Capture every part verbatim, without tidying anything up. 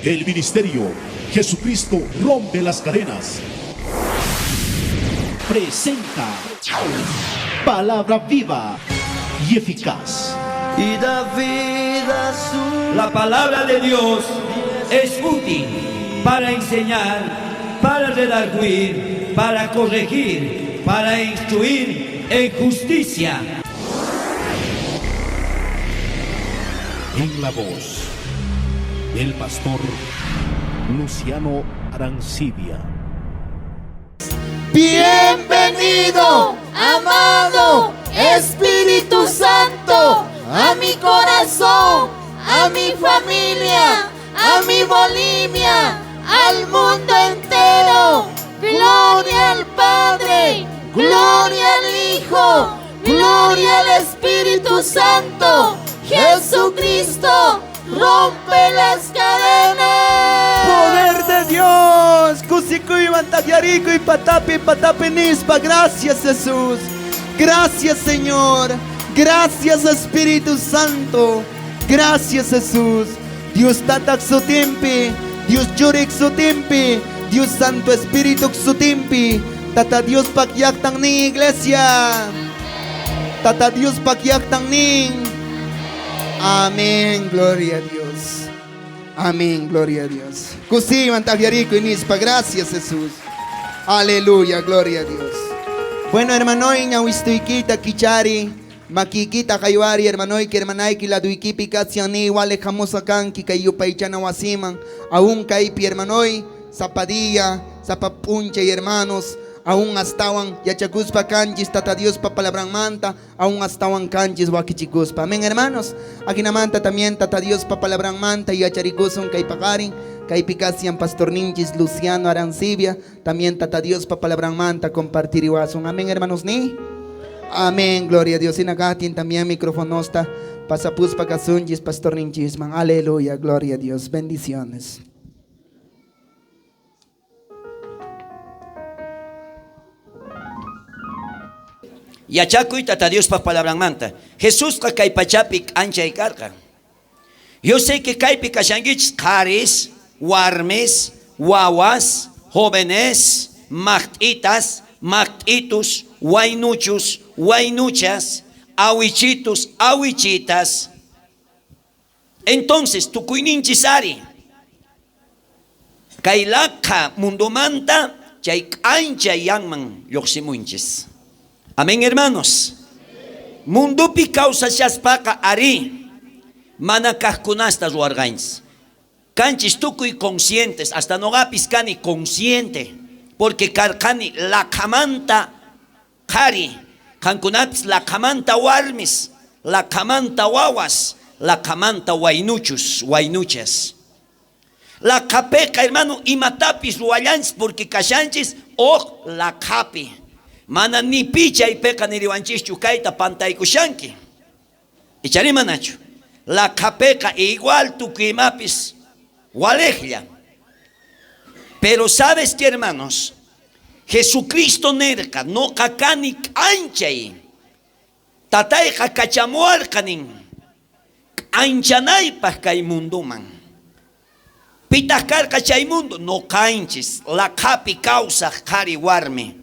El ministerio Jesucristo rompe las cadenas presenta palabra viva y eficaz. Y da vida a su... La palabra de Dios es útil para enseñar, para redargüir, para corregir, para instruir en justicia. En la voz del pastor Luciano Arancibia. Bienvenido, amado Espíritu Santo, a mi corazón, a mi familia, a mi Bolivia, al mundo entero. Gloria al Padre, gloria al Hijo, gloria al Espíritu Santo. Jesucristo rompe las cadenas. Poder de Dios. Kusikuywan takyarikuy patapi, patapi nispa. Gracias, Jesús. Gracias, Señor. Gracias, Espíritu Santo. Gracias, Jesús. Dios Tatak sutinpi, Dios Churik sutinpi, Dios Santo Espírituk sutinpi, Tata Diospak llaktan nin, iglesia. Tata Diospak llaktan nin. Amén, gloria a Dios. Amén, gloria a Dios. Kusiwan takyarikuy nispa, gracias, Jesús. Aleluya, gloria a Dios. Bueno, hermanoy, ñawistuykita kichari. Makiykita qaywari, hermanoyki, hermanayki laduykipi kashan ni wali hamusha kanki kay yupaychana wasiman. Aún kaypi, hermanoy, sapa día, sapa p'unchay, hermanos, aún astawan yachakuspa kanchis Tata Diospa palabranmanta, aún astawan kanchis wakichikuspa. Amén, hermanos. Ahinamanta también Tata Diospa palabranmanta yacharikusun kay paqarin. Kaypi kashan pastorninchis Luciano Arancibia. También Tata Diospa palabranmanta compartiriwasun. Amén, hermanos, ni. Amén, gloria a Dios. Hina kaqtin también microfonosta pasapuspa kasunchis pastorninchisman. Aleluya, gloria a Dios. Bendiciones. Yachakuy Tata Diospa palabranmanta. Jesusqa kay pachapi k'anchay karqa. Yo sé que kaypi kashankichis qharis, warmis, wawas, jóvenes, maqt'itas, maqt'itus, waynuchus, waynuchas, awichitus, awichitas. Entonces, tukuyninchis ari kay laqha mundomanta chay k'anchay yanman lluqsimunchis. Amén, hermanos. Mundopi kawsashaspaqa ari mana kaqkunasta ruwarqanchis. Kanchis tukuy conscientes, hasta nuqapis kani consciente, porque karqani laqhamanta qhari, qankunapis laqhamanta warmis, laqhamanta wawas, laqhamanta waynuchus, waynuchas. Laqhapiqa, hermano, imatapis ruwallanchis, porque kashanchis huk laqhapi. Mana ni pi chaypiqa niriwanchischu kayta pantaykushanki. Ichari manachu? Laqhapiqa igual tukuy imapis waliqlla. Pero, ¿sabes qué, hermanos? Jesucristo nirqa: "Nuqa kani k'anchay. Tatayqa kachamuwarqa", nin, "k'anchanaypaq kay mundoman". ¿Pitaq karqa chay mundo? Nuqanchis, laqhapi kawsaq qhari warmi.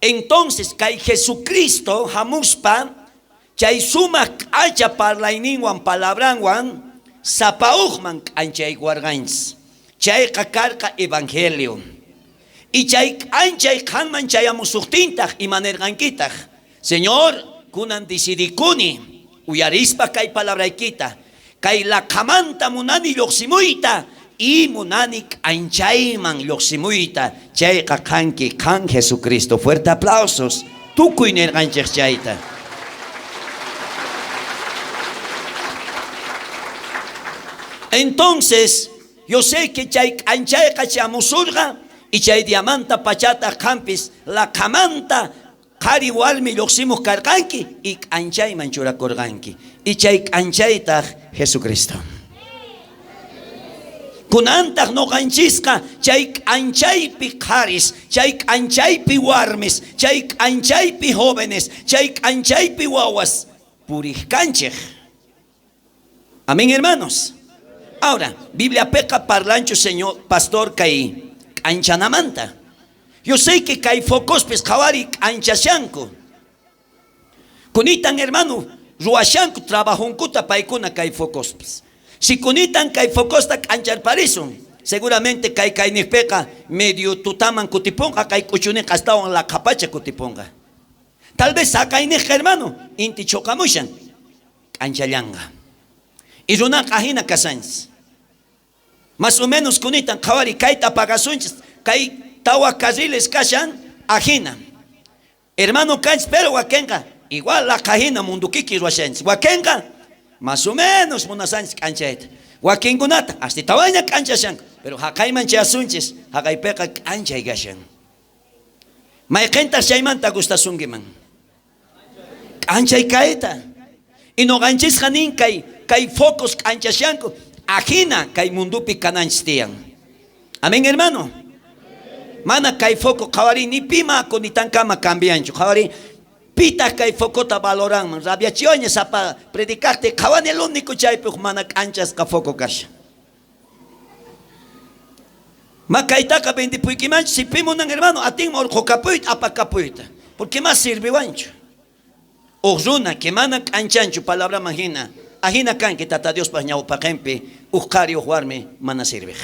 Entonces, kay Jesucristo hamuspa, chay sumaq k'acha parlayninwan, palabranwan, sapa hukman k'anchaykuwarqanchis. Chayqa karqa evangelio. Y chay k'anchay qanman chayamusuqtintaq, ¿ima nirqankitaq? Señor, kunan decidikuni uyarispa kay palabraykita. Kay laqhamanta munani lluqsimuyta y munani k'anchayman lluqsimuyta. Chayqa qanki, qan Jesucristo. Fuerte aplausos. Tukuy nirqanchik chayta. Entonces, yo sé que chay k'anchayqa chayamusurqa, y chay diamanta pachata qanpis laqhamanta qhari warmi lluqsimuq karqanki y k'anchayman churakurqanki. Y chay k'anchaytaq Jesucristo. Kunantaq nuqanchisqa chay k'anchaypi qharis, chay k'anchaypi warmis, chay k'anchaypi jóvenes, chay k'anchaypi wawas puriq kanchik. Amén, hermanos. Ahora, Bibliapiqa parlanchu, Señor, pastor, kay k'anchanamanta? Yo sé que kay focospis qhawari k'anchashanku. Kunitan, hermano, ruwashanku trabajunkuta paykuna kay focospis. Si kunitan kay focosta k'ancharparisun, seguramente kay kayniqpiqa medio tutaman kutipunqa, kay k'uchuniqa astawan laqhapacha kutipunqa. Tal vez saqayniqqa, hermano, inti chuqamushan, k'anchallanqa. Y runaqa ajina kashanchis. Más o menos kunitan qhawari kayta apagasunchis, kay tawa carriles kashan ajina. Hermano kanchis, pero wakinqa igual laqha ajina mundu kiki ruwashanchis. Wakinqa más o menos munasanchis k'anchayta. Wakinkunata astitawan ña k'anchashanku, pero haqayman chayasunchis, haqaypiqa k'anchay kashan. Mayqintaq chaymanta gustasunkiman? K'anchay kayta. Y nuqanchisqa nin kay, kay focos k'anchashanku, ajina kay mundupi kananchis tiyan. Amén, hermano. Mana kay foco qhawari ni pi maku ni tankama cambianchu. Qhawari, pitaq kay focota valoranman? Rabiachiwaña sapa predicaqti qhawani, el único chaypi huk mana k'anchasqa foco kashan. Ma kaytaqa vendepuykimanchu, si pi munan, hermano, atinman urqhukapuyta, apakapuyta. Porque ma sirviwanchu. Huk runa que mana k'anchanchu palabraman hina, ajina kanki Tata Diospa ñawpaqinpi huk qhari, huk warmi mana sirviq.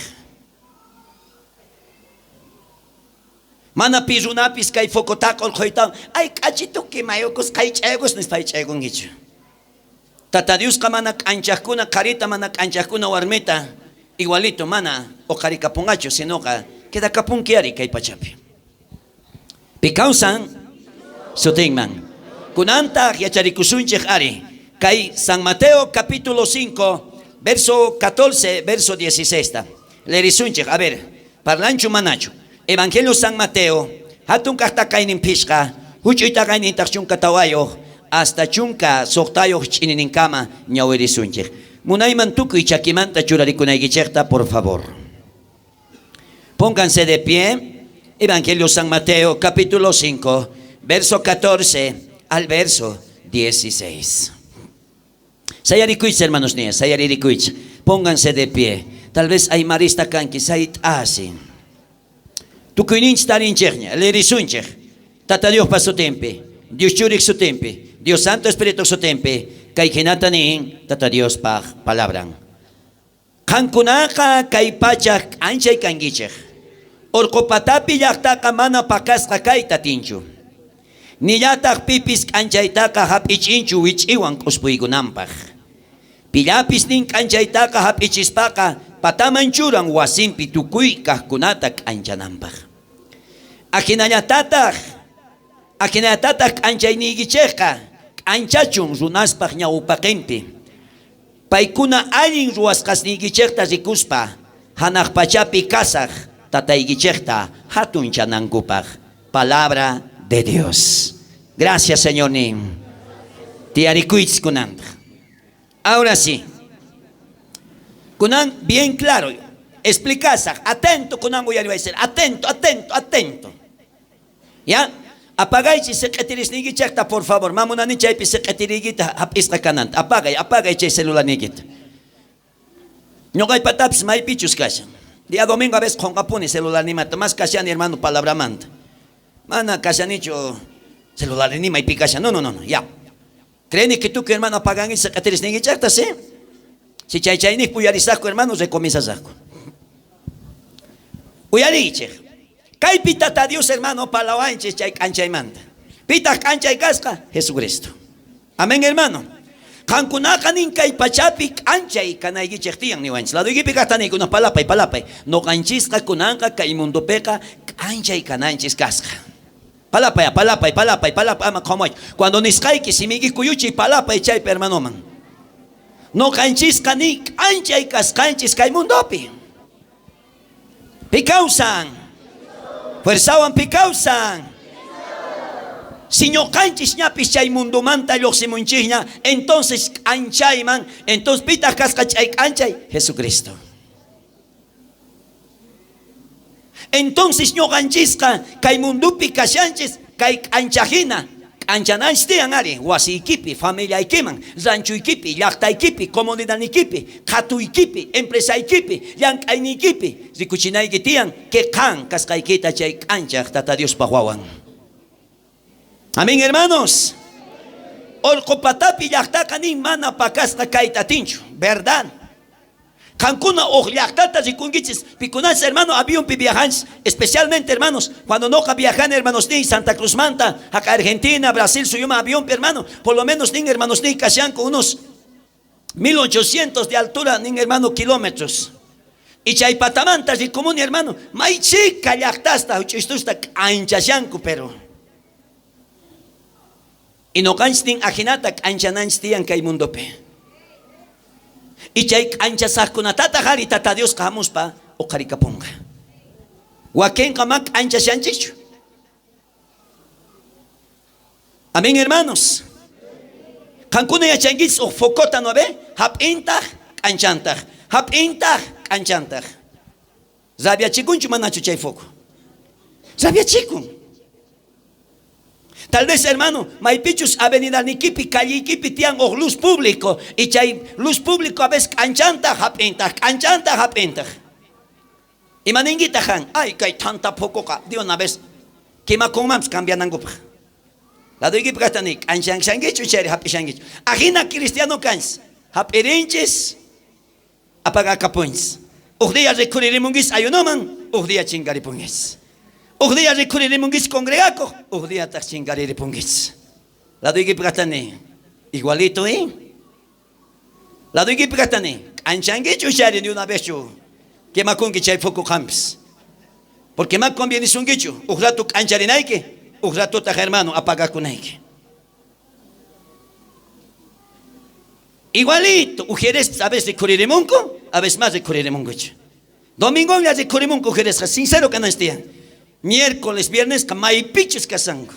Mana pi runapis kay focotaqa urqhuytawan, ay, k'achi tuki mayukus, qaych'ayukus, nispa haych'aykunkichu. Tata Diosqa mana k'anchaqkuna qharita, mana k'anchaqkuna warmita igualito mana uqharikapunqachu, sinoqa quedakapunkiyari kay pachapi. Pi kawsan? Sutinman. Kunantaq yacharikusunchik ari kay San Mateo capítulo cinco, verso catorce, verso dieciséis ta. Leerisunchik, a ver. Parlanchu manachu? Evangelio San Mateo, hatun kaq t'aqaynin phishqa, huch'uy t'aqaynintaq chunka tawayuq, hasta chunka suqtayuq ch'inininkama ñawirisunchik. Munayman tukuy chakimanta churarikunaykichikta, por favor. Pónganse de pie. Evangelio San Mateo, capítulo cinco, verso catorce al verso dieciséis. Sayarikuychis, hermanos, niy, sayaririkuychis. Pónganse de pie. Tal vez aymarista kanki, sayt'asi. Tukuyninchis tarinchikña, leerisunchik. Tata Diospa sutinpi, Dios Churiq sutinpi, Dios Santo Espirituq sutinpi, kay hinata nin Tata Diospa palabran. Qamkunaqa kay pachaq k'anchay kankichik. Urqu patapi llaqtaqa mana pakasqa kayta atinchu, nillataq pipis k'anchaytaqa hap'ichinchu wich'iwan k'uspuykunanpaq. Pillapis nin k'anchaytaqa hap'ichispaqa pataman churan wasinpi tukuy kaqkunata k'anchananpaq. Ahinallatataq Ahinallatataq k'anchayniykichikqa k'anchachun runaspaq ñawpaqinpi. Paykuna allin ruwasqasniykichikta rikuspa, hanaq pachapi kasaq Tataykichikta hatunchanankupak. Palabra de Dios. Gracias, Señor, nin. Tiyarikuychis kunanpaq. Ahora sí. Kunan bien claro explicasaq. Atento, kunan uyariwaychis. Atento, atento, atento. Ya. Apagaychis siq'itirisniykichikta, por favor. Mä munani chaypi siq'itiriykita hap'isqa kananta. Apagay, apagay chay celularniykita. Ñuqaypatapis maypichus kashan. Día domingo a veces qunqapuni celularniymanta. Mas kashani, hermano, palabramanta. Mana kashanichu celularniyman maypi kashan. No, no, no, no. Ya. Creeni que tukuy, hermano, apagankichis siq'itirisniykichikta, ¿sí? Si chay chayniqpi uyarisaqku, hermano, recomienzasaqku. Uyariychik. Kaypi Tata Dios, hermano, parlawanchik chay k'anchaymanta. ¿Pitaq k'anchay kasqa? Jesucristo. Amén, hermano. Qamkunaqa nin kay pachapi k'anchay kanaykichik tiyan niwanchik. Ladoykipi kaqta niy, kunan parlapay, parlapay. Ñuqanchikqa kunanqa kay mundopiqa k'anchay kananchik kasqa. Parlapay, parlapay, parlapay, parlapay, ama qhawaychu. Cuando nisqayki simiyki kuyuchiy, parlapay chaypi hermanoman. Ñuqanchikqa nin k'anchay kasqanchik kay mundopi. ¿Pi kawsan? Fuerzawan, ¿pi kawsan? Si ñuqanchik ñapis chay mundomanta lluqsimunchikña, entonces k'anchayman, entonces ¿pitaq kasqa chay k'anchay? Jesucristo. Entonces ñuqanchikqa kay mundopi kashanchik kay k'ancha hina, K'anchananchis tiyan ari, wasiykipi, familiaykiman, ranchoykipi, llaqtaykipi, comunidadniykipi, qhatuykipi, empresaykipi, llank'ayniykipi, rikuchinayki tiyan que qan kasqaykita chay k'anchaq Tata Diospa wawan. Amén, hermanos. Urqu patapi llaqtaqa nin mana pakasqa kayta atinchu, ¿verdad? Qankuna uj llaqtata rikunkichis, pikunachus, hermano, avionpi viajanchis, especialmente, hermanos, cuando nuqa viajani, hermanosniy, Santa Cruzmanta, haqay Argentina, Brasil suyuman avionpi, hermano, por lo menos nin, hermanosniy, kashanku unos mil ochocientos de altura, nin, hermano, kilómetros. Y chay patamanta rikumuni, hermano, may chhika llaqtasta, huch'uystusta k'anchashanku, pero Y nuqanchis nin ajinata k'anchananchis tiyan kay mundopi. Y chay k'anchasaqkunatataq ari Tata Diosqa hamuspa uqharikapunqa. Wakinqa ma k'anchashanchischu. Amén, hermanos. Qankuna yachankichis uj focota, ¿no ve? Hap'intaq, k'anchantaq. Hap'intaq, k'anchantaq. ¿Rabiachikunchu manachu chay foco? Rabiachikun. Tal vez, hermano, maypichus avenidaniykipi, calleykipi tiyan uj luz público, y chay luz público a veces k'anchantaq, hap'intaq, k'anchantaq, hap'intaq. ¿Ima ninkitaq qan? Ay, kay thanta focoqa de una vez quemakunmanpis cambianankupaq. Ladoykipi kaqta niy, ¿k'anchankichu chayri hap'ishankichu? Ajina cristiano kanchis, hap'irinchis, apagakapunchis. Uj dia rikhuririmunkichis ayunoman, uj dia chinkaripunkichis. Uj dia rikhuririmunkichis congregakuq, uj diataq chinkariripunkichis. Ladoykipi kaqta niy, igualito, ¿eh? Ladoykipi kaqta niy, ¿k'anchankichu chayri de una vezchu quemakunki chay foco qampis? Porque ma convienisunkichu uj rato k'ancharinayki, uj ratotaq, hermano, apagakunayki. Igualito, ujiris a veces rikhuririmunku, a veces ma rikhuririmunkuchu. Domingolla rikhurimunku ujirisqa, sincero kananchis tiyan. Miércoles, viernesqa maypichus kashanku.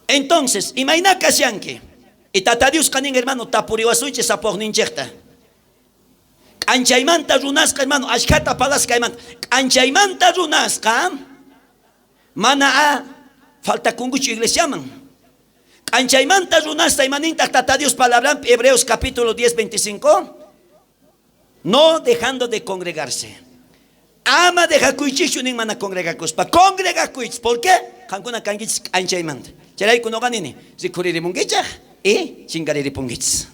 Entonces, ¿imayna kashanki? Y Tata Diosqa nin, hermano, tapuriwasunchis apuqninchikta. K'anchaymanta runasqa, hermano, ashkhata parlaskaymanta. K'anchaymanta runasqa mana a faltakunkuchu iglesiaman. K'anchaymanta runasta, ¿ima nintaq Tata Dios palabranpi? Hebreos capítulo diez, veinticinco. No dejando de congregarse. Ama dejakuychischu nin mana congregakuspa. Congregakuychis. ¿Por qué? Qankuna kankichis k'anchaymanta. Chayrayku nuqa nini, rikhuririmunkichik y chinkariripunkichis.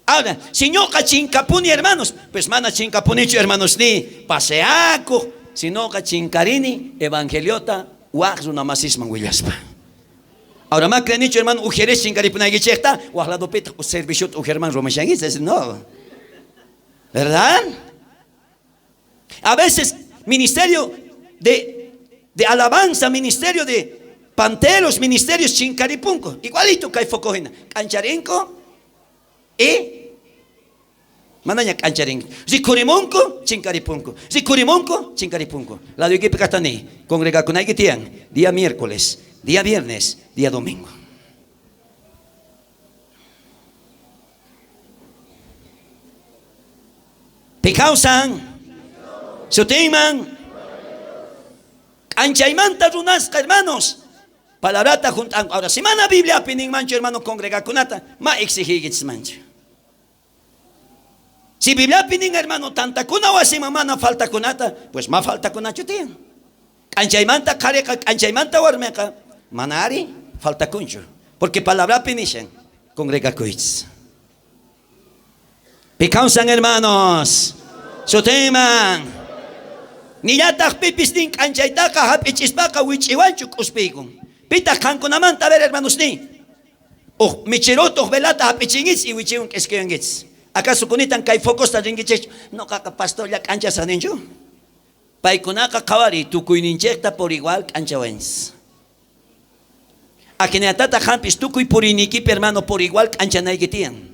Ahora, si ñuqa chinkapuni, hermanos, pues mana chinkapunichu, hermanosniy, paseakuq, si ñuqa chinkarini evangeliota waq runamasisman willaspa. Ahora, ma creenichu, hermano, ujiris chinkaripunaykichikta, waq ladopitaq serviciota uj hermano ruwamushankichis, no. ¿Verdad? A veces, ministerio de, de alabanza, ministerio de panteros, ministerios chinkaripunku. Igualito kay foco hina. K'ancharinku y manaña k'ancharinkichu. Rikhurimunku, chinkaripunku. Rikhurimunku, chinkaripunku. Ladoykipi kaqta niy, congregakunayki tiyan día miércoles, día viernes, día domingo. Pi kawsan? Sutinman. K'anchaymanta runasqa, hermanos, palabrata hunt'anku. Ahora, si mana Bibliapi ninmanchu, hermano, congregakunata, ma exigiykichismanchu. Si Bibliapi nin, hermano, tantakuna wasiman mana faltakunata, pues ma faltakunachu tiyan. K'anchaymanta qhariqa, k'anchaymanta warmiqa, mana ari faltakunchu. Porque palabrapi nishan, congregakuychis. Pi kawsan, hermanos? Sutinman. Nillataq pipis nin, k'anchaytaqa hap'ichispaqa wich'iwanchu k'uspiykun. Pitaq qankunamanta, a ver, hermanosniy, uj michiruta, uj velata hap'ichinkichis y wichiywan k'iskuyunkichis. ¿Acaso kunitan kay focosta rinkichikchu? Nuqaqa pastorlla k'anchasaq ninchu. Paykunaqa qhawariy, tukuyninchikta por igual k'anchawanchis. Ahinallataq qampis tukuy puriyniykipi, hermano, por igual k'anchanayki tiyan.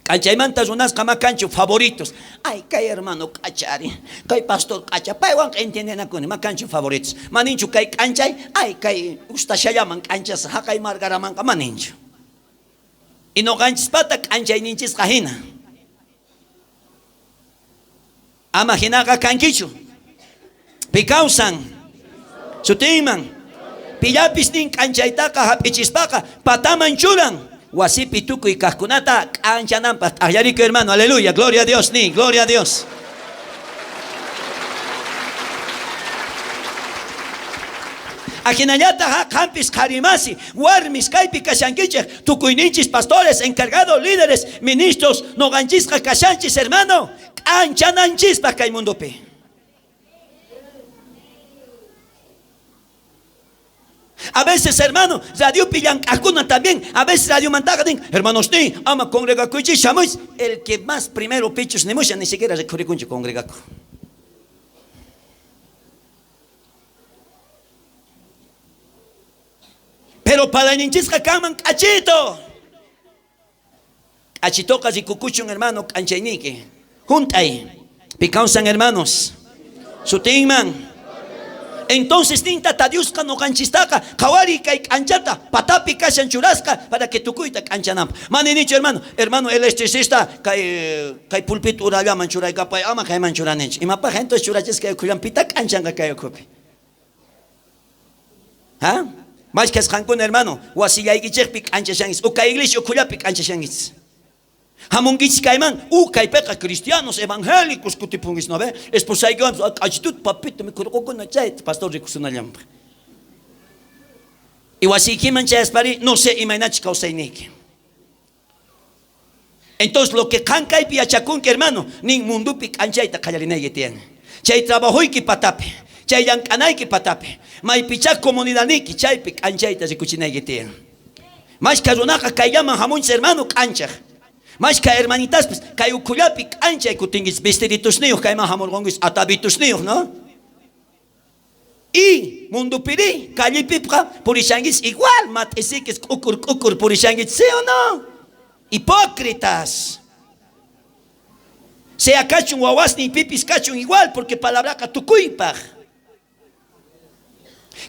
K'anchaymanta runasqa ma kanchu favoritos. Ay, kay hermano k'acha ari, kay pastor k'acha, paywanqa entiendenakuni, ma kanchu favoritos. Ma ninchu kay k'anchay, ay, kay gustashallaman k'anchasaq, haqay margaramanqa, ma ninchu. Y nuqanchispata k'anchayninchisqa hina. Ama hinaqa kankichu. Pi kawsan? Sutinman. Pillapis nin k'anchaytaqa hap'ichispaqa pataman churan. Wasipi tukuy kaqkunata k'anchananpaq. T'aqllarikuy, hermano. Aleluya. Gloria a Dios, niy. Gloria a Dios. Ajinallataq, ha, qampis qharimasi, warmis kaypi kashankichik, tukuyninchis pastores, encargados, líderes, ministros, nuqanchisqa kashanchis, hermano, k'anchananchispaq kay mundopi. A veces, hermano, radiopi llank'aqkuna también, a veces radiomantaqa nin, hermanosniy, ama congregakuychis, shamuychis. El que más primero pichus nimusha, ni siquiera rikhurikunchu congregakuq. Pero parlayninchisqa kanman k'achitu. K'achituqa rikukuchun, hermano, k'anchayniyki. Hunt'ay. Pi kawsan, hermanos? Sutinman. Entonces nin Tata Diosqa nuqanchistaqa, qhawariy kay k'anchata patapi kashan churasqa para que tukuyta k'anchananpaq. Mana ninichu, hermano, hermano electricista, kay, kay pulpito urallaman churaykapay, ama kayman churanichu. Imapaq entonces churachis kay ukhullan, pita k'anchanqa kay ukhupi? Ha? Mashkhas qankuna, hermano, wasillaykichikpi k'anchashankichis, o kay iglesia ukhullapi k'anchashankichis. Hamunkichis kayman, o kaypiqa cristianos evangélicos kutipunkichis, ¿no ve? Esposaykiwanpis, a, k'achituta papita mikhurqukuna chayta, pastor rikusunallanpaq. Y wasiykiman chayasparí, no sé, imaynachus kawsayniyki. Entonces, lo que qan kaypi yachakunki, hermano, nin mundopi k'anchayta qallarinayki tiyan. Chay trabajoyki patapi, chay llank'anayki patapi, maypichá comunidadniyki, chaypi k'anchayta rikuchinayki tiyan. Mashkha runaqa kayllaman hamunchis, hermano, k'anchaq. Mashkha hermanitaspis kay ukhullapi k'anchay kutinkichis, vestiditosniyuq kayman hamurqunkichis, atavitusniyuq, ¿no? Y mundopirí, callepipqa purishankichis igual, mat'isikis k'ukur k'ukur purishankichis, ¿sí o no? Hipócritas. Sea kachun wawasniy, pipis kachun igual, porque palabraqa tukuypaq.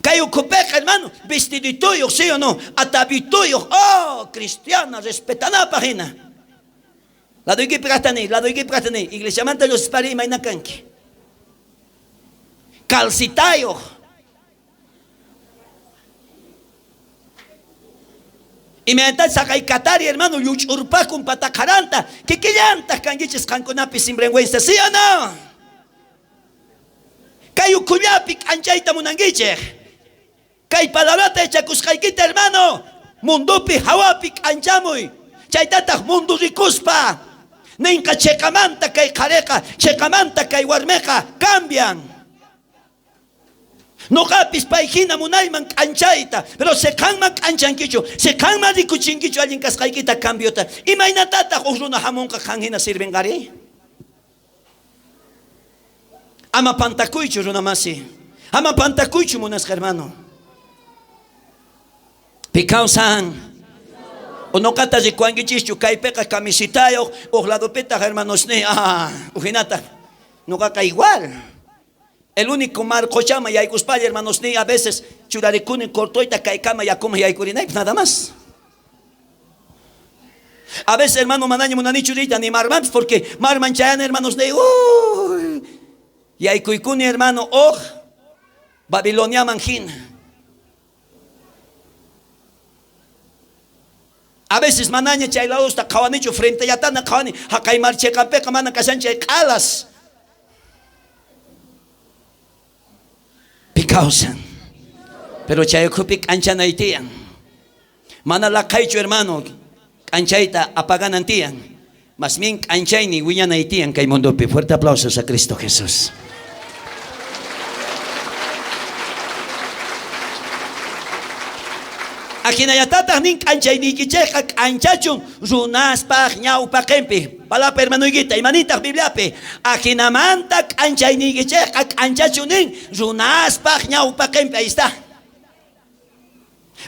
Kay ukhupiqa, hermano, vestiditoyuq, ¿sí o no? Atavitoyuq, oh, cristiana, respetanapaq hina. Ladoykipi kaqta niy, ladoykipi kaqta niy, iglesiamanta lluqsispari imayna kanki. Calcetayuq. Imaynatachus saqay katari, hermano, lluch'urpakun pata qaranta, kikillantaq kankichis qankunapis sinvergüenza, ¿sí o no? Kay ukhullapi k'anchayta munankichik. Kay palabrata yachakusqaykita, hermano, mundopi hawapi k'anchamuy. Chaytataq mundo rikuspa ninqa, chiqamanta kay qhariqa, chiqamanta kay warmiqa cambian. Nuqapis pay hina munayman k'anchayta, pero si qanman k'anchankichu, si qanman rikuchinkichu allin kasqaykita, cambiota, imaynatataq huk runa hamunqa qan hina sirvinqari? Ama pantakuychu, runamasi. Ama pantakuychu, munasqa hermano. Pi kawsan? O nuqata rikuwankichischu kaypiqa camisetayuq, huk ladopitaq hermanosniy, ah, huk hinataq. Nuqaqa igual. El único mar quchaman yaykuspalla, hermanosniy, a veces churarikuni cortoyta kaykama yakuman yaykurinaypaq, nada más. A veces, hermano, manaña munanichu riyta ni marmanpis, porque marman chayani, hermanosniy, uy, yaykuykuni, hermano, huk Babiloniaman hina. A veces manaña chay ladosta qhawanichu, frentellatana qhawani, haqay mar chiqanpiqa mana kashanchu chay q'alas. Pi kawsan? Pero chay ukhupi k'anchanay tiyan. Mana laqhaychu, hermano, k'anchayta apaganan tiyan. Más bien k'anchaynin wiñanay tiyan kay mundopi. Fuerte aplausos a Cristo Jesús. Ahinallatataq nin, k'anchayniykichikqa k'anchachun runaspa ñawpaqinpi. Palapa hermanoykita, imanintaq Bibliapi? Ahinamanta k'anchayniykichikqa k'anchachun nin runaspa ñawpaqinpi. Ahí está.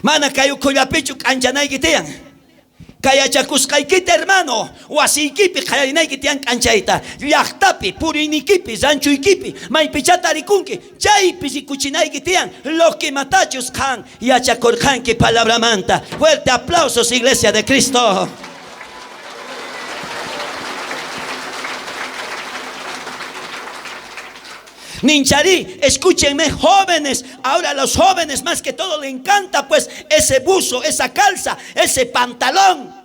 Mana kay ukhullapichu k'anchanayki tiyan. Kay yachakusqaykita, hermano, wasiykipi qallarinayki tiyan k'anchayta. Llaqtapi, puriyniykipi, ranchoykipi, maypichá tarikunki, chaypi rikuchinayki tiyan lo que imatachus qan yachakurqanki palabramanta. Fuerte aplausos, Iglesia de Cristo. Ninchari, escúchenme, jóvenes. Ahora los jóvenes más que todo le encanta, pues, ese buzo, esa calza, ese pantalón.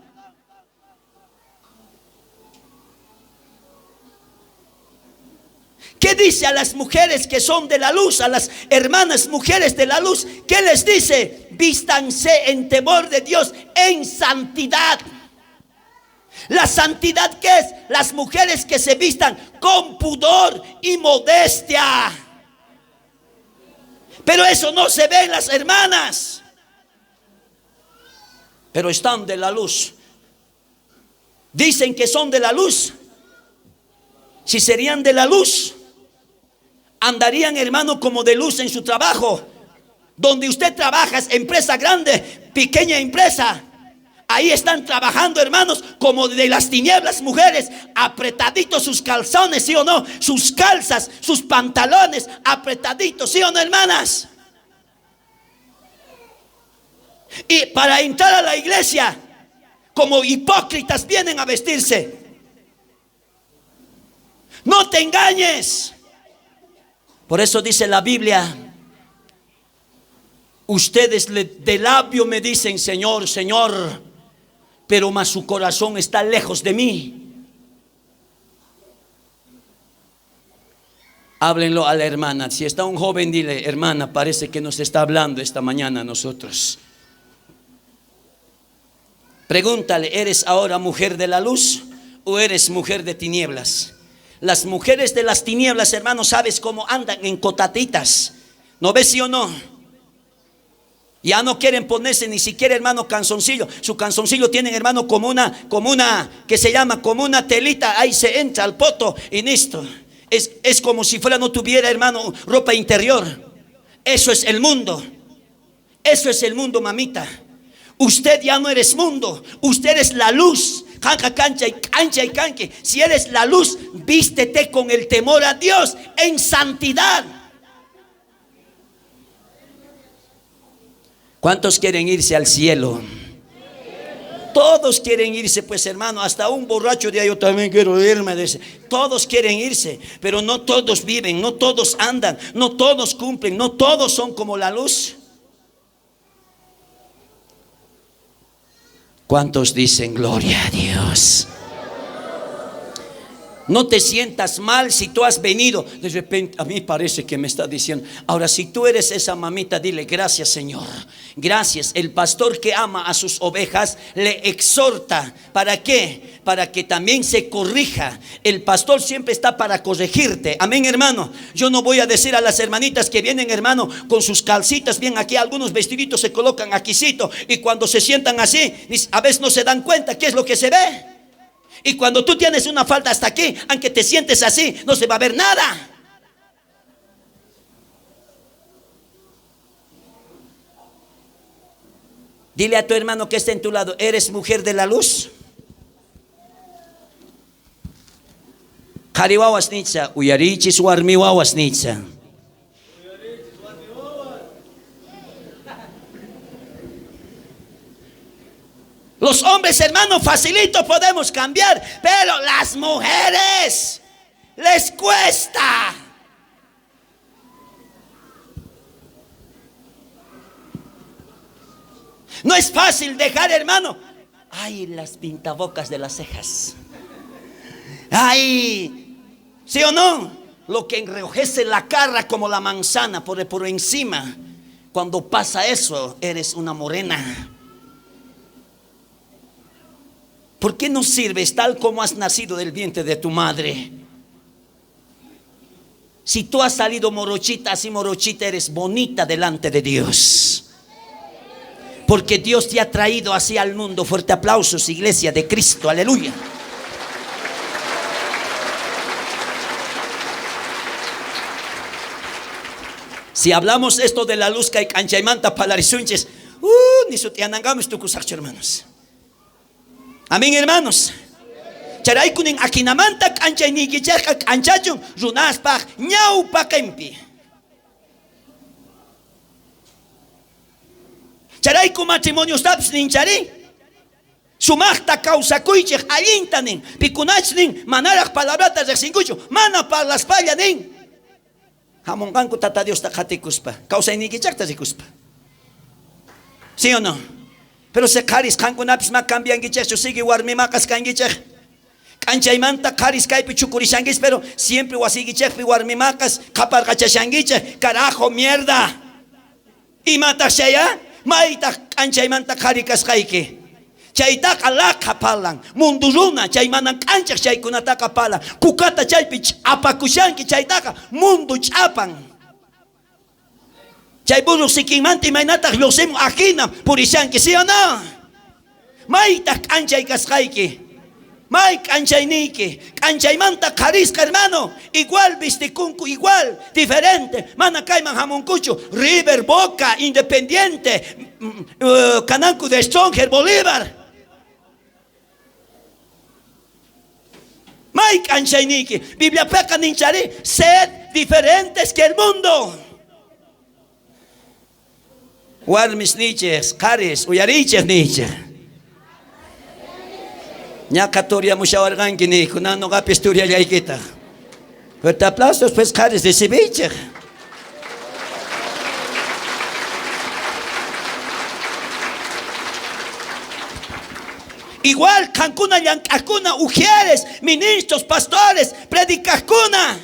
¿Qué dice a las mujeres que son de la luz, a las hermanas mujeres de la luz? ¿Qué les dice? Vístanse en temor de Dios, en santidad. ¿La santidad qué es? Las mujeres que se vistan con pudor y modestia. Pero eso no se ve en las hermanas. Pero están de la luz. Dicen que son de la luz. Si serían de la luz, andarían, hermano, como de luz en su trabajo. Donde usted trabaja, es empresa grande, pequeña empresa. Ahí están trabajando, hermanos, como de las tinieblas, mujeres, apretaditos sus calzones, ¿sí o no? Sus calzas, sus pantalones, apretaditos, ¿sí o no, hermanas? Y para entrar a la iglesia, como hipócritas vienen a vestirse. No te engañes. Por eso dice la Biblia, ustedes le- de labio me dicen, "Señor, Señor", pero mas su corazón está lejos de mí. Háblenlo a la hermana. Si está un joven, dile, "Hermana, parece que nos está hablando esta mañana a nosotros". Pregúntale, ¿eres ahora mujer de la luz o eres mujer de tinieblas? Las mujeres de las tinieblas, hermano, ¿sabes cómo andan? En cotatitas. ¿No ves, sí o no? Ya no quieren ponerse ni siquiera, hermano, calzoncillo. Su calzoncillo tienen, hermano, como una, como una, que se llama como una telita. Ahí se entra al poto y listo. Es, es como si fuera, no tuviera, hermano, ropa interior. Eso es el mundo. Eso es el mundo, mamita. Usted ya no eres mundo. Usted es la luz. Qanqa k'anchay, k'anchay kanki. Si eres la luz, vístete con el temor a Dios en santidad. ¿Cuántos quieren irse al cielo? Todos quieren irse, pues, hermano, hasta un borracho de ahí, "Yo también quiero irme", dice. Todos quieren irse, pero no todos viven, no todos andan, no todos cumplen, no todos son como la luz. ¿Cuántos dicen, "Gloria a Dios"? No te sientas mal si tú has venido. De repente, a mí parece que me está diciendo. Ahora, si tú eres esa mamita, dile, "Gracias, Señor. Gracias". El pastor que ama a sus ovejas le exhorta. ¿Para qué? Para que también se corrija. El pastor siempre está para corregirte. Amén, hermano. Yo no voy a decir a las hermanitas que vienen, hermano, con sus calcitas bien aquí, algunos vestiditos se colocan aquícito, y cuando se sientan así, ni s-, a veces no se dan cuenta qué es lo que se ve. Y cuando tú tienes una falda hasta aquí, aunque te sientes así, no se va a ver nada. Dile a tu hermano que está en tu lado, ¿eres mujer de la luz? Qhari wawas niychis, uyariychis, warmi wawas niychis. Los hombres, hermano, facilito podemos cambiar, pero las mujeres les cuesta. No es fácil dejar, hermano. Ay, las pintabocas de las cejas. Ay, ¿sí o no? Lo que enrojece la cara como la manzana por, por encima. Cuando pasa eso, eres una morena. ¿Por qué no sirves tal como has nacido del vientre de tu madre? Si tú has salido morochita, así morochita, eres bonita delante de Dios. Porque Dios te ha traído así al mundo. Fuerte aplausos, iglesia de Cristo. Aleluya. Si hablamos esto de la luz, kay k'anchaymanta parlarisunchis, uh, ni sut'iyanankama tukusaqchu, hermanos. Amén, hermanos. Chayrayku nin, akinamanta k'anchayniykichikqa k'anchachun runaspaq ñawpaqinpi. Chayrayku matrimoniostapis nin chari, sumaqta kawsakuychik, allinta nin. Pikunachus nin, manaraq palabrata riqsinkuchu, mana parlaspalla nin. Hamunqanku Tata Diosta qatikuspa, kawsayniykichikta rikuspa. ¿Sí o no? Pero si qaris qankunapis ma cambiankichikchu, sigue warmi maqas kankichik. K'anchaymanta qaris kaypi chukurishankichik, pero siempre wasiykichikpi warmi maqas qaparqachashankichik. Carajo, mierda. ¿Imataq chayqa? ¿Maytaq k'anchaymanta qari kasqayki? Chaytaqa laqha parlan. Mundo runa, chay manan k'anchaq chaykunataqa parlan. Kukata chaypi ch'apakushanki, chaytaqa mundo ch'apan. Chay burro sikinmanta imaynataq lluqsimun, ajina purishanki, ¿sí o no? ¿Maytaq k'anchay kasqayki? May k'anchayniyki. K'anchaymanta qarisqa, hermano, igual vistikunku, igual, diferente. Mana kayman hamunkuchu. River, Boca, Independiente, mm, eh, kananku The Stronger, Bolívar. May k'anchayniyki. Bibliapiqa ninchari, "Sed diferentes que el mundo". Warmis niychik, qaris, uyariychik niychik. Ñaqa turiamushawarqanki niy, kunan ñuqapis turiallaykitaq. Fuerte aplausos, pues, qaris, recibiychik. Igual, qankuna llank'aqkuna, ujieres, ministros, pastores, predicaqkuna.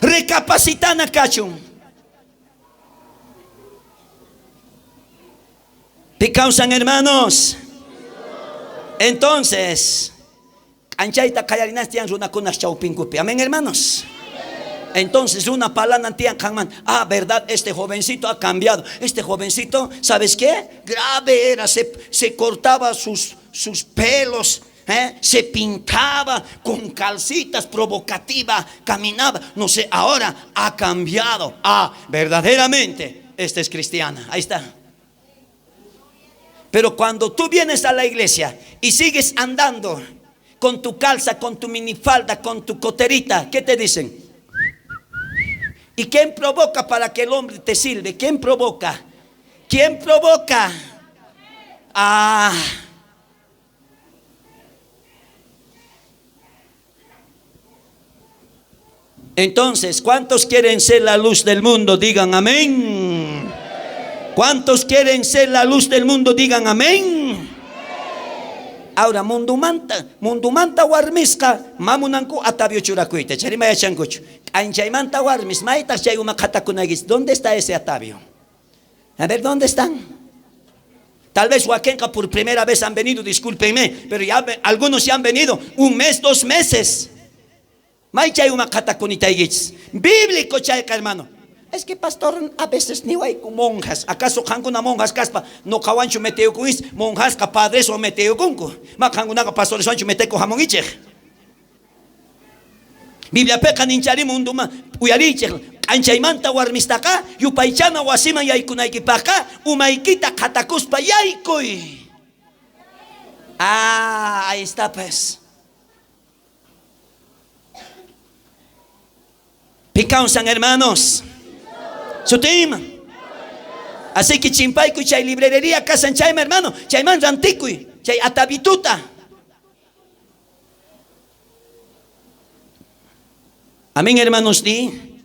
Recapacitana kachun. ¿Pi kawsan, hermanos? Entonces, k'anchayta qallarinas tiyan runakunas chawpinkupi. Amén, hermanos. Entonces, runa parlanan tiyan qanman, "Ah, verdad, este jovencito ha cambiado. Este jovencito, ¿sabes qué? Grave era, se, se cortaba sus, sus pelos, ¿eh? Se pintaba con calcitas, provocativa, caminaba, no sé, ahora ha cambiado. Ah, verdaderamente, esta es cristiana". Ahí está. Pero cuando tú vienes a la iglesia y sigues andando con tu calza, con tu minifalda, con tu coterita, ¿qué te dicen? ¿Y quién provoca para que el hombre te silbe? ¿Quién provoca? ¿Quién provoca? Ah. Entonces, ¿cuántos quieren ser la luz del mundo? Digan amén. ¿Cuántos quieren ser la luz del mundo? Digan amén. Ahora, mundumanta, mundumanta warmisqa ma munanku atavio churakuyta, chayri ma yachankuchu. K'anchaymanta warmis, ¿maytaq chay uma qhatakunaykichis? ¿Dónde está ese atavio? A ver, ¿dónde están? Tal vez wakinqa por primera vez han venido, discúlpenme, pero ya ve-, algunos ya han venido un mes, dos meses. ¿May chay uma qhatakunitaykichis? Bíblico chayqa, hermano. Es que pastor, a veces niwayku monjas. ¿Acaso qankuna monjas kaspa ñuqawanchu meteyukunkichis? Monjasqa padreswan meteyukunku. Ma qankunaqa pastoreswanchu metekuq hamunkichik? Bibliapiqa ninchari munduma-, uyariychik, k'anchaymanta warmistaqa yupaychana wasiman yaykunaykipaqqa umaykita qhatakuspa yaykuy. Ah, ahí está, pues. ¿Pi kawsan, hermanos? Sutinman. Así que chimpaykuy chay librería kashan chayman, hermano. Chayman rantikuy chay atavituta. Amén, hermanosniy.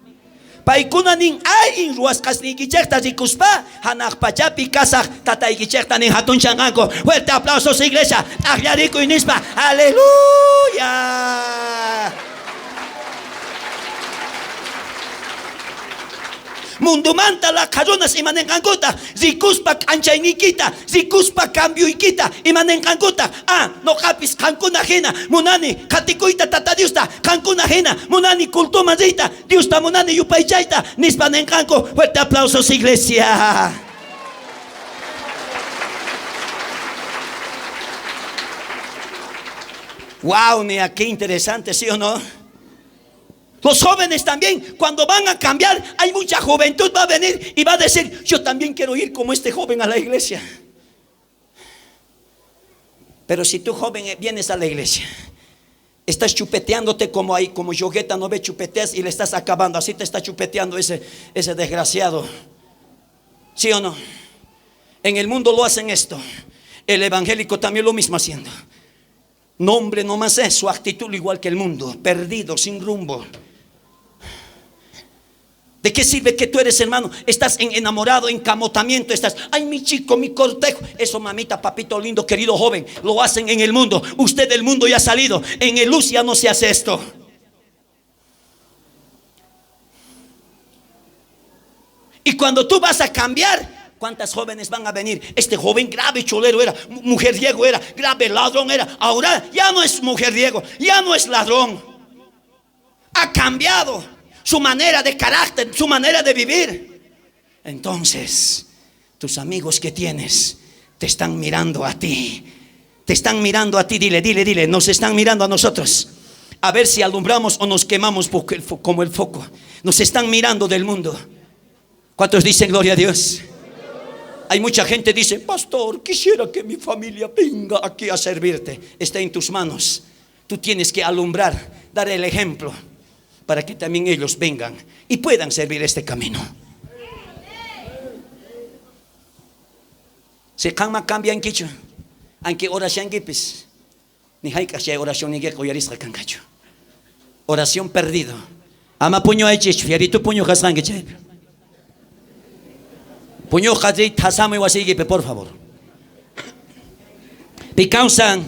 Paykuna nin, allin ruwasqasniykichikta rikuspa, hanaq pachapi kasaq Tataykichikta nin hatunchanqanku. Fuerte aplausos, iglesia. T'aqllarikuy nispa. Aleluya. Mundumanta laqha runas ima ninqankutaq, rikuspa k'anchayniykita, rikuspa cambioykita, ima ninqankutaq, ah, ñuqapis qankuna hina munani qatikuyta Tata Diosta, qankuna hina munani cultoman riyta, Diosta munani yupaychayta, nispa ninqanku. Fuerte aplausos, iglesia. Wow, niya, qué interesante, ¿sí o no? Los jóvenes también, cuando van a cambiar, hay mucha juventud va a venir y va a decir, "Yo también quiero ir como este joven a la iglesia". Pero si tú joven, eh, vienes a la iglesia, estás chupeteándote como ahí, como yogueta, ¿no ve? Chupeteas y le estás acabando. Así te está chupeteando ese, ese desgraciado. ¿Sí o no? En el mundo lo hacen esto. El evangélico también lo mismo haciendo. Nombre nomás es, su actitud igual que el mundo, perdido, sin rumbo. ¿De qué sirve que tú eres, hermano? Estás en enamorado, en camotamiento, estás, "Ay, mi chico, mi cortejo". Eso, mamita, papito lindo, querido joven, lo hacen en el mundo. Usted del mundo ya ha salido. En el luz ya no se hace esto. Y cuando tú vas a cambiar, ¿cuántas jóvenes van a venir? Este joven grave cholero era, mu-, mujeriego era, grave ladrón era. Ahora ya no es mujeriego, ya no es ladrón. Ha cambiado su manera de carácter, su manera de vivir. Entonces, tus amigos que tienes te están mirando a ti. Te están mirando a ti. Dile, dile, dile: "Nos están mirando a nosotros. A ver si alumbramos o nos quemamos po-, el fo-, como el foco. Nos están mirando del mundo". ¿Cuántos dicen gloria a Dios? Hay mucha gente dice: "Pastor, quisiera que mi familia venga aquí a servirte". Está en tus manos. Tú tienes que alumbrar, dar el ejemplo, para que también ellos vengan y puedan servir este camino. Si qanma cambiankichu, aunque orashankipis, ni hayk'aq chay oracionniykiqa uyarisqa kanqachu. Oración perdido. Ama puñuwaychischu, fierrito puñuq kasqanki chaypi. Puñuqqa riyta sasamuy wasiykipi, por favor. Pi kawsan?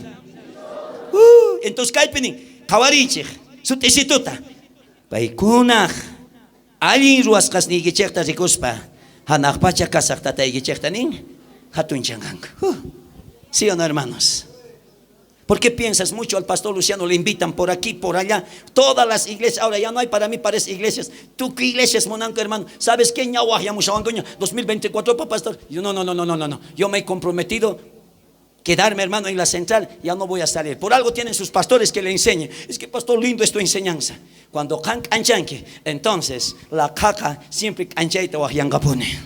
Uh, entonces kaypi nin, qhawarinchik sut'isituta. Paykunaq allin ruwasqasniykichikta rikuspa, hanaq pacha kasaq Tataykichikta nin, hatunchanqanku. Uh, ¿sí o no, hermanos? ¿Por qué piensas mucho al pastor Luciano? Le invitan por aquí, por allá. Todas las iglesias. Ahora ya no hay para mí, parece, iglesias. Tukuy iglesias munanku, hermano. ¿Sabes qué? Ña waqyamushawankuña dos mil veinticuatro pa pastor. Yo, no, no, no. Yo me he comprometido quedarme, hermano, en la central. Ya no voy a salir. Por algo tienen sus pastores que le enseñen. Es que, pastor, lindo es tu enseñanza. Cuando qan k'anchanki, entonces laqhaqa siempre k'anchayta waqyanqapuni.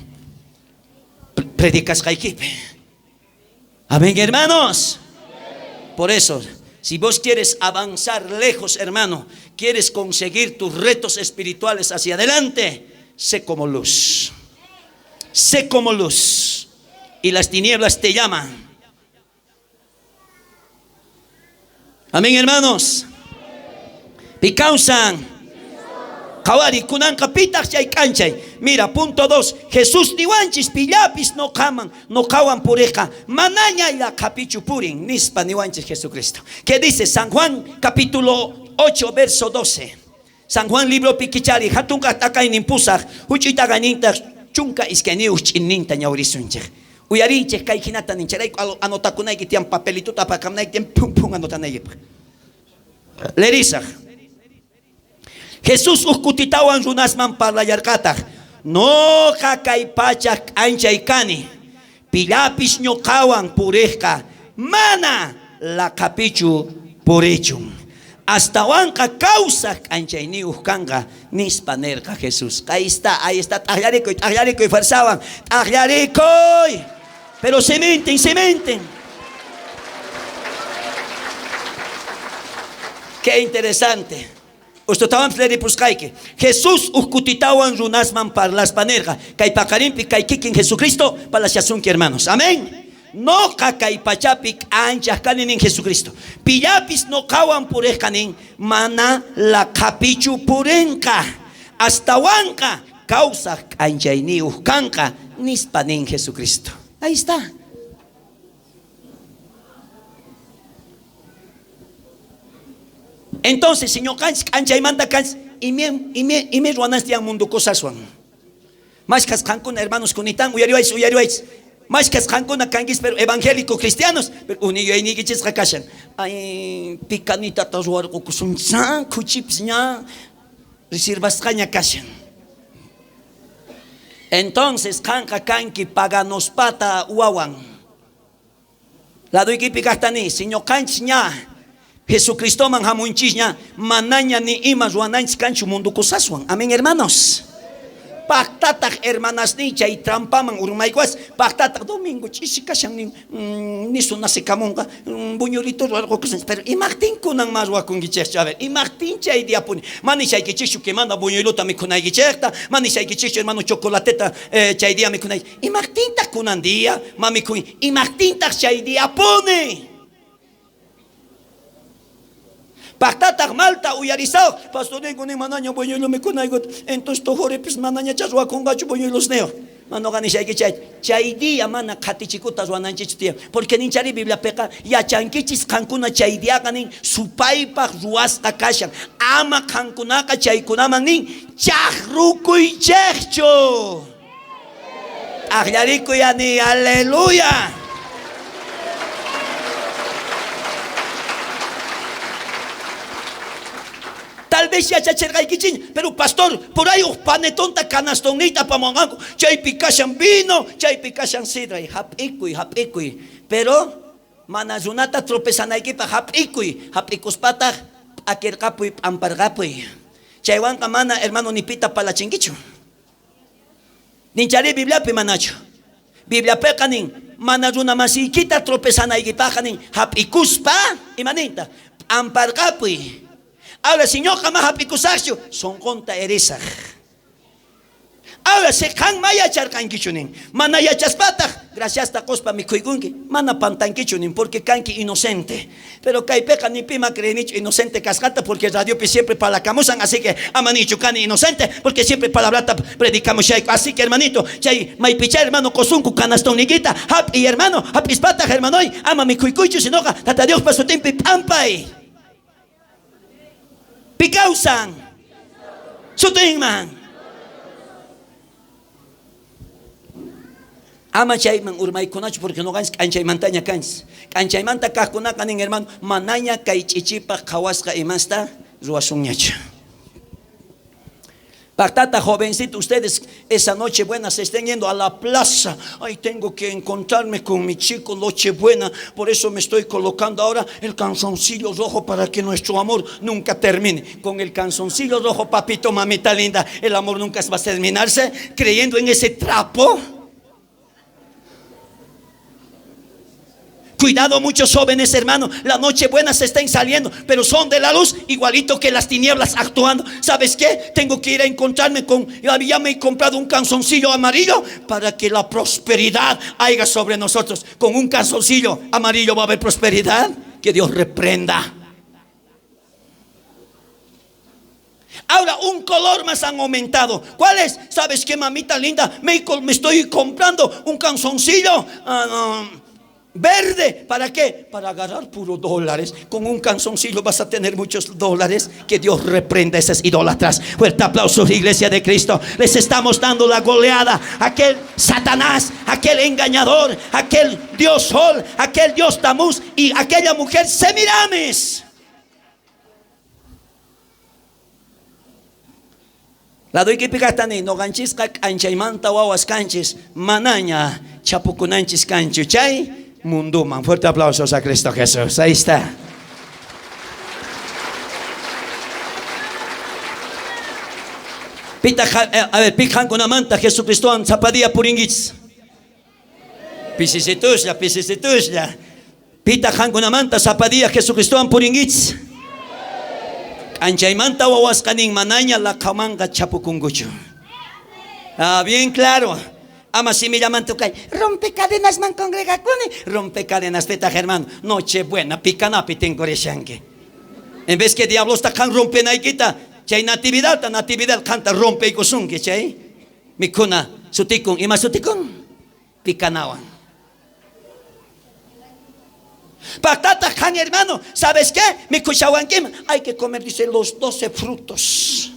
Pre-, predicasqaykipi. Amén, hermanos. Por eso, si vos quieres avanzar lejos, hermano, quieres conseguir tus retos espirituales hacia adelante, sé como luz. Sé como luz. Y las tinieblas te llaman. Amén, hermanos. Pi kawsan? Qhawari, kunanqa pitaq chay k'anchay? Mira, punto dos. Jesús niwanchis: "Pillapis nuqaman, nuqawan puriqqa manaña laqhapichu purin", nispa niwanchis Jesucristo. ¿Qué dice San Juan capítulo ocho, verso doce? San Juan libropi kichari, hatun kaq t'aqaynin pusaq, huch'uy t'aqayninta chunka iskayniyuq ch'inninta ñawirisunchik. Uyarinchik, kay hinata nin, chayrayku alo-, anotakunayki tiyan, papelituta apakamnayki tiyan, phun, phun anotanaykipaq. Leerisaq. Jesús huk kutitawan runasman parlallarqataq: "Nuqa kay pachaq k'anchay kani. Pillapis nuqawan puriqqa mana laqhapichu purichun. Astawanqa kawsaq k'anchayniyuq kanqa", nispa nirqa Jesús. Ahí está, ahí está. T'aqllarikuy, t'aqllarikuy fuerzawan. T'aqllarikuy. Pero simintin, simintin. Qué interesante. Ustutawan leeripusqayki. Jesús huk kutitawan runasman parlaspa nirqa, kay paqarinpi kay kikin Jesucristo parlashasunki, hermanos. Amén. "Nuqa kay pachapi k'anchaq kani", nin Jesucristo. "Pillapis nuqawan puriqqa", nin, "mana laqhapichu purinqa. Astawanqa kawsaq k'anchayniyuq kanqa", nispa nin Jesucristo. Ahí está. Entonces, si nuqanchis k'anchaymanta kanchis, ima, ima, ima ruwananchis tiyan mundo cosaswan. Mashkhas qankuna, hermanos, kunitan, uyariwaychis, uyariwaychis. Mashkhas qankuna kankichis, pero evangélico cristianos, pero uni yuyayniykichisqa kashan: "Ay, pi kanitata ruwarqukusunchis, ah, khuchipis ña reservasqaña kashan". Entonces, qanqa kanki paganospata wawan. Ladoykipi kaqta niy, si nuqanchis ña Jesucristoman hamunchisña, manaña ni ima ruwananchis kanchu mundo cosaswan. Amén, hermanos. Paktataq, hermanasniy, chay trampaman urmaykuwas. Paktataq domingo ch'isi kashan nin, mm, nisu nasikamunqa, mm, buñuelito ruwarqukusunchis. Pero imaqtin kunan ma ruwakunkichikchu? A ver, imaqtin chay diapuni? Ma nishaykichikchu que mana buñuelota mikhunaykichikta? Ma nishaykichikchu, hermano, chocolateta, eh, chay dia mikhunayki? Imaqtintaq kunan dia ma mikhun? Imaqtintaq chay diapuni? Paktataq malta uyarisaq, pastorniku nin manaña buñuelo mikunaykuta, entonces tuquripis manaña chay ruwakunqachu buñuelosniyoq. Ma, nuqa nishayki chay, chay día mana qhatichikuta ruwananchikchu tiyan. Porque ninchari Bibliapiqa, yachankichis qankuna chay diaqa nin supaypaq ruwasqa kashan. Ama qankunaqa chaykunaman nin chaqrukuychikchu. T'aqllarikuy, ani, aleluya. Tal vez yachachirqaykichikña, pero pastor, por ahí huk panetonta canastonniyta apamuwanqanku, chaypi kashan vino, chaypi kashan sidra, y hap'ikuy, hap'ikuy. Pero mana runata tropezanaykipaq hap'ikuy, hap'ikuspataq p'akirqapuy, p'amparqapuy. Chaywanqa mana, hermano, ni pita parlachinkichu. Ninchari Bibliapi manachu? Bibliapiqa nin, mana runamasiykita tropezanaykipaqqa nin, hap'ikuspa, imanintaq? P'amparqapuy. Ahora, si ñuqa ma hap'ikusaqchu, sunqunta herisaq. Ahora, si qan ma yacharqankichu nin, mana yachaspataq, graciasta quspa mikhuykunki, mana pantankichu nin, porque kanki inocente. Pero kaypiqa ni pi ma creenichu inocente kasqanta, porque radiopi siempre parlakamusan, así que ama niychu kani inocente, porque siempre palabrata predikamushayku. Así que, hermanito, chay maypichá, hermano, qusunku canastonniykita, hap'iy, hermano, hap'ispataq, hermanoy, ama mikhuykuychu, sinoqa Tata Diospa sutinpi p'ampay. Pi kawsan? Sutinman. Ama chayman urmaykunachu, porque nuqanchis k'anchaymantaña kanchis. K'anchaymanta kaqkunaqa nin, hermano, manaña kay ch'ichipa qhawasqa imasta ruwasunñachu. Paktata jovencito, ustedes esa noche buena se estén yendo a la plaza. Ay, tengo que encontrarme con mi chico, noche buena. Por eso me estoy colocando ahora el calzoncillo rojo para que nuestro amor nunca termine. Con el calzoncillo rojo, papito, mamita linda, el amor nunca va a terminarse creyendo en ese trapo. Cuidado, muchos jóvenes, hermano, la noche buena se estén saliendo, pero son de la luz, igualito que las tinieblas actuando. ¿Sabes qué? Tengo que ir a encontrarme con, ya, ya me he comprado un calzoncillo amarillo para que la prosperidad haya sobre nosotros. Con un calzoncillo amarillo va a haber prosperidad. Que Dios reprenda. Ahora, un color más han aumentado. ¿Cuál es? ¿Sabes qué, mamita linda? Me, me estoy comprando un calzoncillo, ah, verde. ¿Para qué? Para agarrar puro dólares. Con un calzoncillo vas a tener muchos dólares. Que Dios reprenda esas idólatras. Fuerte aplauso, iglesia de Cristo. Les estamos dando la goleada a aquel Satanás, a aquel engañador, a aquel dios Sol, a aquel dios Tamuz y a aquella mujer Semiramis. Ladoykipi kaqta niy, nuqanchisqa k'anchaymanta wawas kanchis, manaña chapukunanchis kanchu chay mundoman. Fuerte aplausos a Cristo Jesús. Ahí está. Pita, eh, a ver, pi qankunamanta Jesucristowan sapa día purinkichis? Pisisituslla, pisisituslla. Pita qankunamanta sapa día Jesucristowan purinkichis? K'anchaymanta wawasqa nin, manaña laqhamanqa chapukunkuchu. Ah, bien claro. Ama simillamanta kay, rompecadenasman congregakuni. Rompecadenaspitaq, hermano, noche buena pikanapi tinkurishanki. En vez que diablosta qan rompenaykita, chay natividadta, natividad qanta rompeykusunki chay. Mikhuna sutikun, ima sutikun? Pikanawan. Paktataq qan, hermano, ¿sabes qué? Mikhushawankiman. Hay que comer, dice, los doce frutos.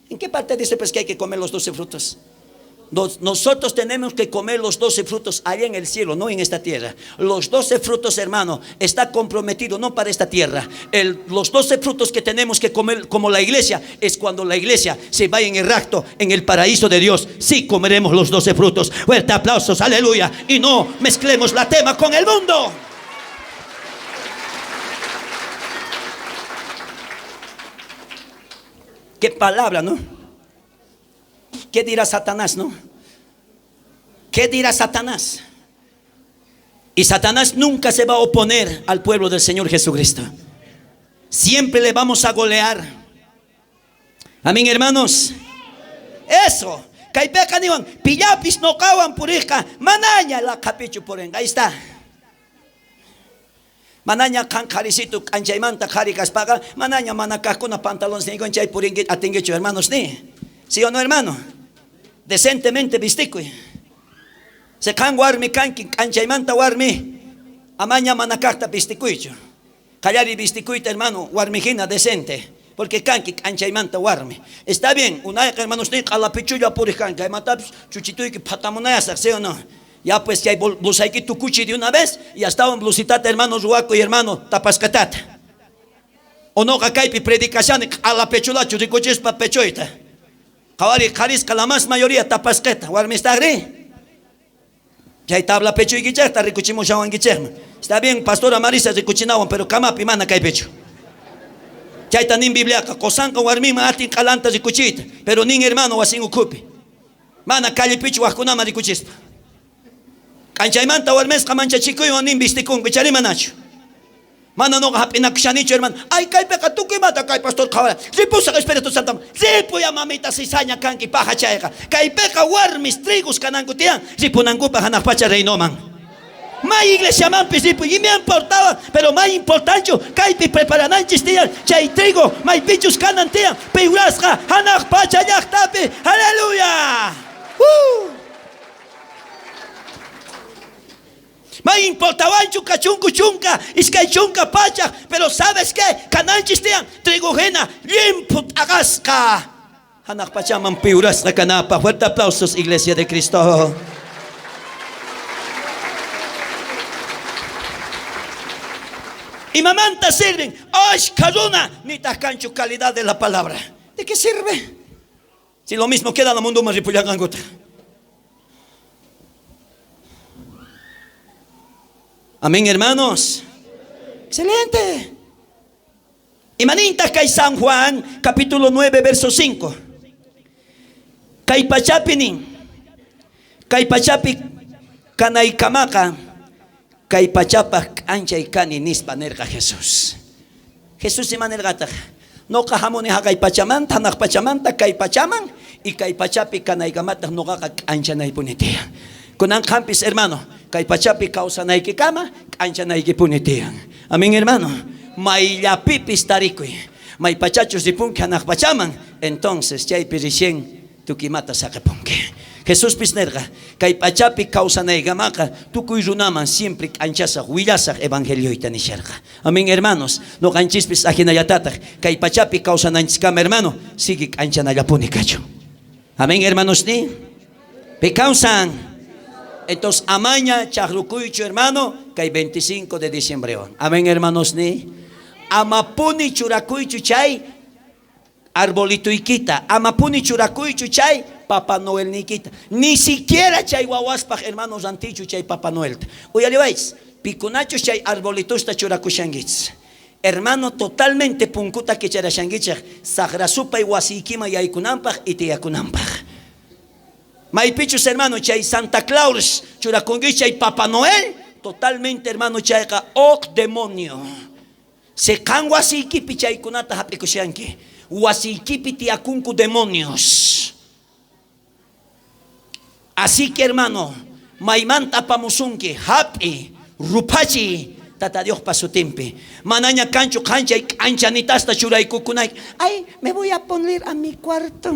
¿En qué parte dice, pues, que hay que comer los doce frutos? Nos-, nosotros tenemos que comer los doce frutos allá en el cielo, no en esta tierra. Los doce frutos, hermano, está comprometido no para esta tierra. El, los doce frutos que tenemos que comer como la iglesia es cuando la iglesia se vaya en el rapto, en el paraíso de Dios. Sí, comeremos los doce frutos. Fuerte aplausos, aleluya. Y no mezclemos la tema con el mundo. Qué palabra, ¿no? ¿Qué dirá Satanás, no? ¿Qué dirá Satanás? Y Satanás nunca se va a oponer al pueblo del Señor Jesucristo. Siempre le vamos a golear. Amén, hermanos. Eso. Kaypiqa niwan, pillapis nuqawan puriqqa manaña laqhapichu purinqa. Ahí está. Manaña qan qharisitu k'anchaymanta qhari kaspaqa, manaña mana kaqkuna pantalonesniykuwan chay purinki, atinkichu, hermanosniy. ¿Sí o no, hermano? Decentemente vistikuy. Si qan warmi kanki, k'anchaymanta warmi, amaña mana kaqta vistikuychu. Qallariy vistikuyta, hermano, warmi hina decente. Porque kanki k'anchaymanta warmi. Está bien, unayqa, hermanosniy, q'ala pichulla puriq kanki, kaymatapis chuchituyki phatamunayasaq, ¿sí o no? Ya, pues, chay bol-, blusayki tukuchiy de una vez, y astawan blusitata, hermano, ruwakuy, hermano, tapasqatata. O noqa kaypi predicashani q'ala pichullachu rikuchispa pichuyta. Qhawariy, qharisqa la más mayoría tapasqata, warmistaqri. Chay tabla pichuykichikta rikuchimushawankichikman. Está bien, pastora Marisa rikuchinawan, pero kamapi mana kaypichu. Chayta nin Bibliaqa, qusanqa warmiman atin q'alanta rikuchiyta, pero nin hermano wasin ukhupi. Mana callepichu wakkunaman rikuchispa. K'anchaymanta warmisqa manchachikuywan nin vistikunku, icharí manachu? Mana noqa hap'inakushanichu, hermano. Ay, kaypiqa tukuy imata kay pastor qhawara. Ripusaq Espíritu Santoman. Ripuy, mamita, cizaña kanki paja chayqa. Kaypiqa warmis trigos kananku tiyan, ripunankupaq hanaq pacha reinoman. May iglesiamanpis ripuy, y me importaban, pero may importanchu, kaypi preparananchis tiyan, chay trigo maypichus kanan tiyan, piurasqa hanaq pacha llaqtapi. Aleluya. Uh. May importawanchu kachunku chunka, iskay chunka pacha, pero ¿sabes qué? Kananchis tiyan trigo hina llimphu t'aqasqa. Hanaq pachaman piurasqa kanapaq. Fuerte aplausos, Iglesia de Cristo. Imamanta sirvin ashkha runa nitaq kanchu calidad de la palabra? ¿De qué sirve? Si lo mismo queda la mundoman ripullanqankuta. Amén, hermanos. Excelente. Imanintaq kay San Juan capítulo nueve, verso cinco? Kay pachapi nin, kay pachapi kanaykamaqa kay pachapaq k'anchay kani, nispa nirqa Jesús. Jesús ima nirqataq? Noqa hamuni haqay pachamanta, hanaq pachamanta kay pachaman, y kay pachapi kanaykamataq noqaqa k'anchanaypuni tiyan. Kunan qampis, hermano, kay pachapi kawsanaykikama k'anchanaykipuni tiyan. Amén, hermano. Mayllapipis tarikuy. May pachachus ripunki hanaq pachaman, entonces chaypi recién tukuy imata saqipunki. Jesuspis nirqa, kay pachapi kawsanaykamaqa tukuy runaman siempre k'anchasaq, willasaq evangelioyta, nisharqa. Amén, hermanos. Noqanchispis ahinallatataq kay pachapi kawsananchiskama, hermano, sigui k'anchanallapuni kachun. Amén, hermanosniy. Pi kawsan? Entonces, amaña chaqrukuychu, hermano, kay veinticinco de diciembrewan. Amén, hermanosniy. Amapuni churakuychu chay arbolitoykita, amapuni churakuychu chay Papa Noelniykita, ni siquiera chay wawaspaq, hermano, rantiychu chay Papa Noelta. Uyariwaychis, pikunachus chay arbolitosta churakushankichis, hermano, totalmente punkuta kicharashankichik saqra supay wasiykiman yaykunanpaq y tiyakunanpaq. Maypichus, hermano, chay Santa Claus churakunkichis chay Papa Noel, totalmente, hermano, chayqa huk demonio. Si qan wasiykipi chaykunata hap'ikushanki, wasiykipi tiyakunku demonios. Así que, hermano, maymanta apamusunki, hap'i, rupachiy Tata Diospa sutinpi. Manaña kanchu qan chay k'anchanitasta churaykukunayki. Ay, me voy a poner a mi cuarto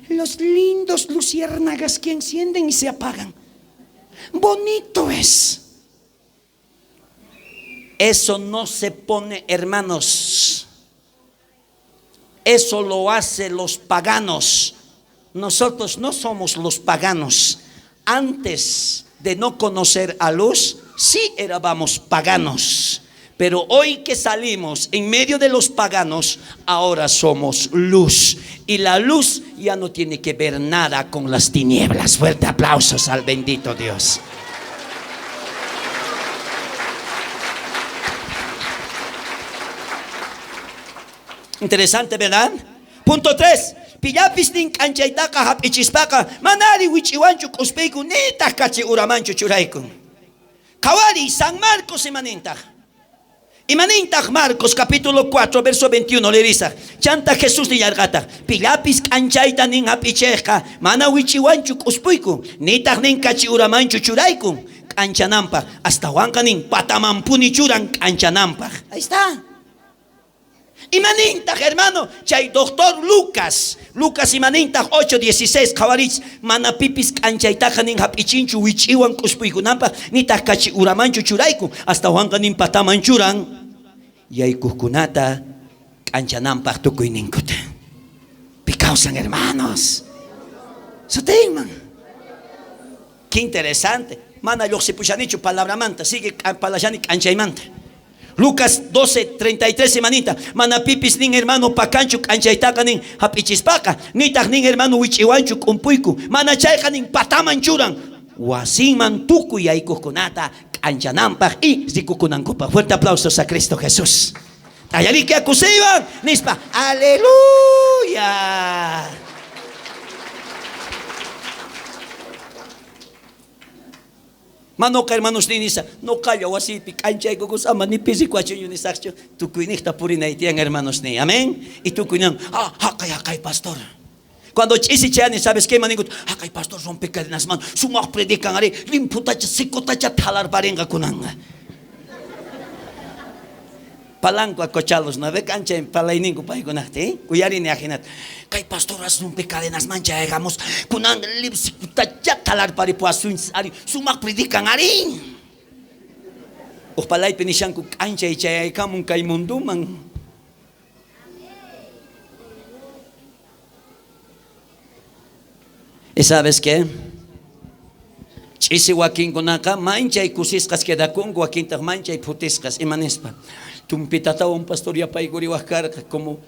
los lindos luciérnagas que encienden y se apagan. Bonito es. Eso no se pone, hermanos. Eso lo hace los paganos. Nosotros no somos los paganos. Antes de no conocer a luz, sí erábamos paganos. Pero hoy que salimos en medio de los paganos, ahora somos luz. Y la luz ya no tiene que ver nada con las tinieblas. Fuerte aplausos al bendito Dios. Interesante, ¿verdad? Punto tres. Pillapis nin k'anchaytaqa hap'ichispaqa, manari wich'iwanchu k'uspiyku, nitaq kachi uramanchu churayku. Qhawariy, San Marcos imanintaq? Imanintaq Marcos capítulo cuatro, verso veintiuno, leerisaq. Chantá Jesús nillarqataq: Pillapis k'anchayta nin hap'ichiqqa, mana wich'iwanchu k'uspuyku, nitaq nin kachi uramanchu churayku. k'anchananpaq. Astawanqa nin, patamanpuni churan k'anchananpaq. Ahí está. Imanintaq, hermano, chay doctor Lucas? Lucas imanintaq? Ocho dieciséis, qhawarichis. Mana pipis k'anchaytaqa nin hap'ichinchu wich'iwan k'uspuykunanpaq, nitaq kachi uramanchu churayku. Astawanqa nin pataman churan. Yaykuqkunata k'anchananpaq tukuyninkuta. Pi kawsan, hermanos? Sutinman. Qué interesante. Mana lluqsipushanichu palabramanta. Sigue k'a-, parlashani k'anchaymanta. Lucas doce treinta y tres imanintaq? Mana pipis nin, hermano, pakanchu k'anchaytaqa nin hap'ichispaqa. Nitaq nin, hermano, wich'iwanchu k'umpuyku. Mana chayqa nin pataman churan. Wasinman tukuy yaykuqkunata k'anchananpaq y rikukunankupaq. Fuerte aplausos a Cristo Jesús. T'allariki kusiywan, nispa. Aleluya. Mana nuqa, hermanosniy, nisaq, nuqalla wasipi k'anchaykukus ama ni pi rikuwachunchu nisaqchu. Tukuyniqta purinay tiyan, hermanosniy. Amén. Y tukuynin, ah, haqay, haqay, pastor. Cuando ch'isi chayani, ¿sabes qué? Ima ninku, haqay pastor rompecadenasman sumaq predican ari, limputacha, secotacha thalarparinqa kunanqa. Palanco acochados, ¿no ve? K'anchay parlayninku paykunaqta, ¿eh? Uyarini ajinata. Kay pastoras rompecadenasman chayaykamus, kunanqa limputacha thalarparipuwasunchis ari, sumaq predican ari. Uj parlaypi nishanku, k'anchay chayaykamun kay mundoman. ¿Y sabes qué? Ch'isi wakinkunaqa manchay kusisqas quedakunku, wakintaq manchay phutisqas, ima nispa. Tumpitatawan pastor yapaykuriwaq karqa, como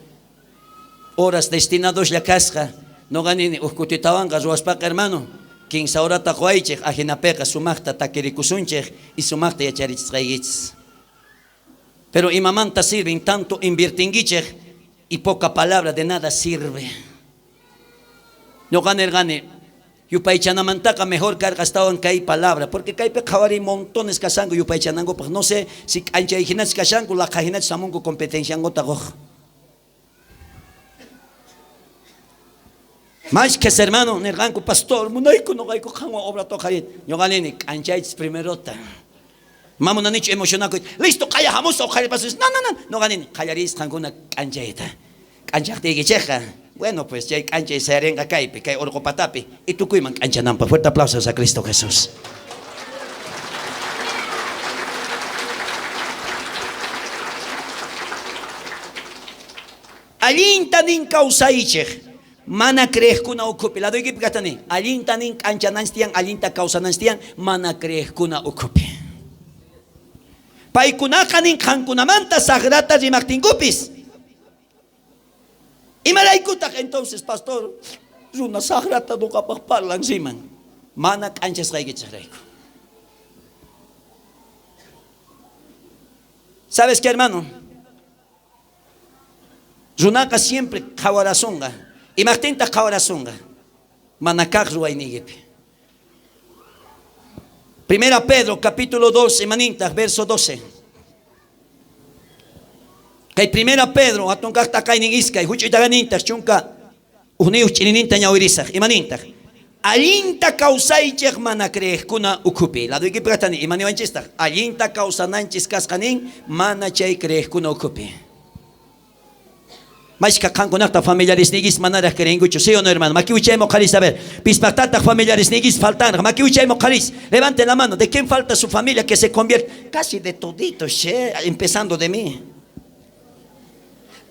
horas destinadoslla kasqa. Nuqa nini, uj kutitawanqa ruwaspaqa, hermano, kinsa horata quwaychik, ajinapiqa sumaqta takirikusunchik y sumaqta yacharichisqaykichis. Pero imamanta sirvin tanto invirtinkichik y poca palabra de nada sirve. Nuqa nirqani, yupaychanamantaqa mejor karqa astawan kay palabra, porque kaypi qhawariy montones kashanku yupaychanankupaq. No sé si k'anchay hinachus kashanku, laqha hinachus hamunku competenciankuta quq. Mashkhas hermano nirqanku, pastor, munayku nuqayku qanwan obrata quqariyta. Nuqa nini, k'anchaychis primerota. Mana munanichu emocionakuyta. Listo, qaya hamuspa quqaripasunchis. No, no, no. Nuqa nini, qallarichis qankuna k'anchayta. K'anchaqtiykichikqa, bueno, pues, chay k'anchay sayarinqa kaypi, kay urqu patapi, y tukuyman k'anchananpaq. Fuerte aplausos a Cristo Jesús. Allinta nin kawsaychik mana creeqkuna ukhupi. Ladoykipi kaqta niy, allinta nin k'anchananchis tiyan, allinta kawsananchis tiyan mana creeqkuna ukhupi. Paykunaqa nin qankunamanta saqrata rimaqtinkupis. ¿Imaraykutaq entonces, pastor, runa saqrata nuqapaq parlan riman? Mana k'anchasqaykichikrayku. ¿Sabes qué, hermano? Runaqa siempre qhawarasunqa. ¿Imaqtintaq qhawarasunqa? Mana kaq ruwayniykipi. Primera Pedro, capítulo dos, imanintaq, verso doce. Kay Primera Pedro, hatun kaq t'aqaynin iskay, huch'uytaq nintaq, chunka ukniyuq ch'inininta ñawirisaq, imanintaq? Allinta kawsaychik mana creeqkuna ukhupi. Ladoykipi kaqta niy, ¿ima niwanchistaq? Allinta kawsananchis kasqa nin mana chay creeqkuna ukhupi. Mashkha qankunaqta familiaresniykis manaraq creenkuchu, ¿sí o no, hermano? Maki wichayman huqariychis, a ver. ¿Pispaqtataq familiaresniykis faltanqa? Maki wichayman huqariychis. Levante la mano. ¿De quién falta su familia que se convierte? Casi de todito, che, empezando de mí.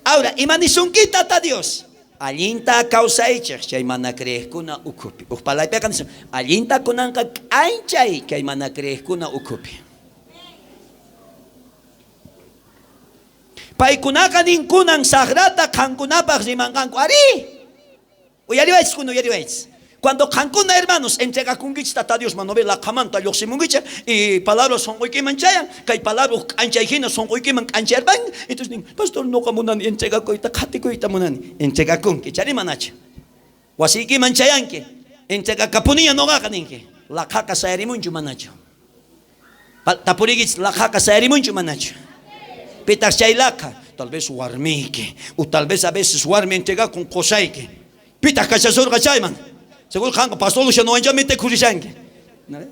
Ahora, ¿ima nisunki Tata Dios? Allinta kawsaychik chay mana creeqkuna ukhupi. Uj parlaypiqa nisun, allinta kunanqa k'anchay kay mana creeqkuna ukhupi. Paykunaqa nin kunan saqrata qankunapaq rimanqanku. Arí. Uyariwaychis, kunan uyariwaychis. Cuando qankuna, hermanos, entregakunkichis Tata Diosman, ¿no ve?, laqhamanta lluqsimunkichis y palabra sunquykiman chayan, kay palabra uj k'anchay hina sunquykiman k'anchayarpan. Entonces nin, pastor, nuqa munani entregakuyta, qhatikuyta munani. Entregakunki, ¿chari manachu? Wasiykiman chayanki, entregakapuniña nuqaqa ninki. Laqhaqa sayarimunchu manachu? Pa-, tapuriykichis, laqhaqa sayarimunchu manachu? ¿Pitaq chay laqha? Tal vez warmiyki, o tal vez a veces warmi entregakun qusayki. ¿Pitaq kachasurqa chayman? Seguro qanqa pastor Lucianowancha mitikurushanki.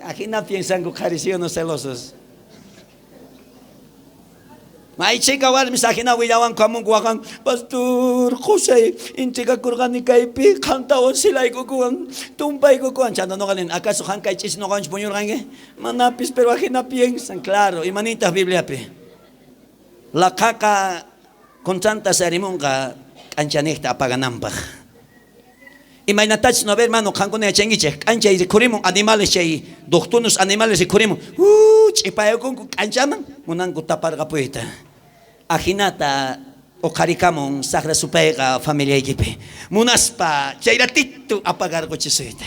Ajina piensanku qhari, ¿sí o no, celosos? May chika warmis ajina willawanku hamunku waqan: "Pastor, qusay, entregakurqani kaypi, qantawan silaykukuwan, tumpaykukuwan". Chanta nuqa nini: "¿Acaso qan kay ch'isi nuqawanchu puñurqanki?" Manapis, pero ajina piensan. Claro, ¿imanintaq Bibliapi? Laqhaqa contrantas sarimunqa k'anchaniqta apagananpaq. Imaynatachus, no, a ver, hermano, qankuna yachankichik, k'anchay rikhurimun, animales, chay doctornos animales rikhurimun, uh, ch'ipayakunku k'anchaman, munanku taparqapuyta. Ajinata uqharikamun saqra supayqa familiaykipi, munaspa chay ratito apagarquchisuyta.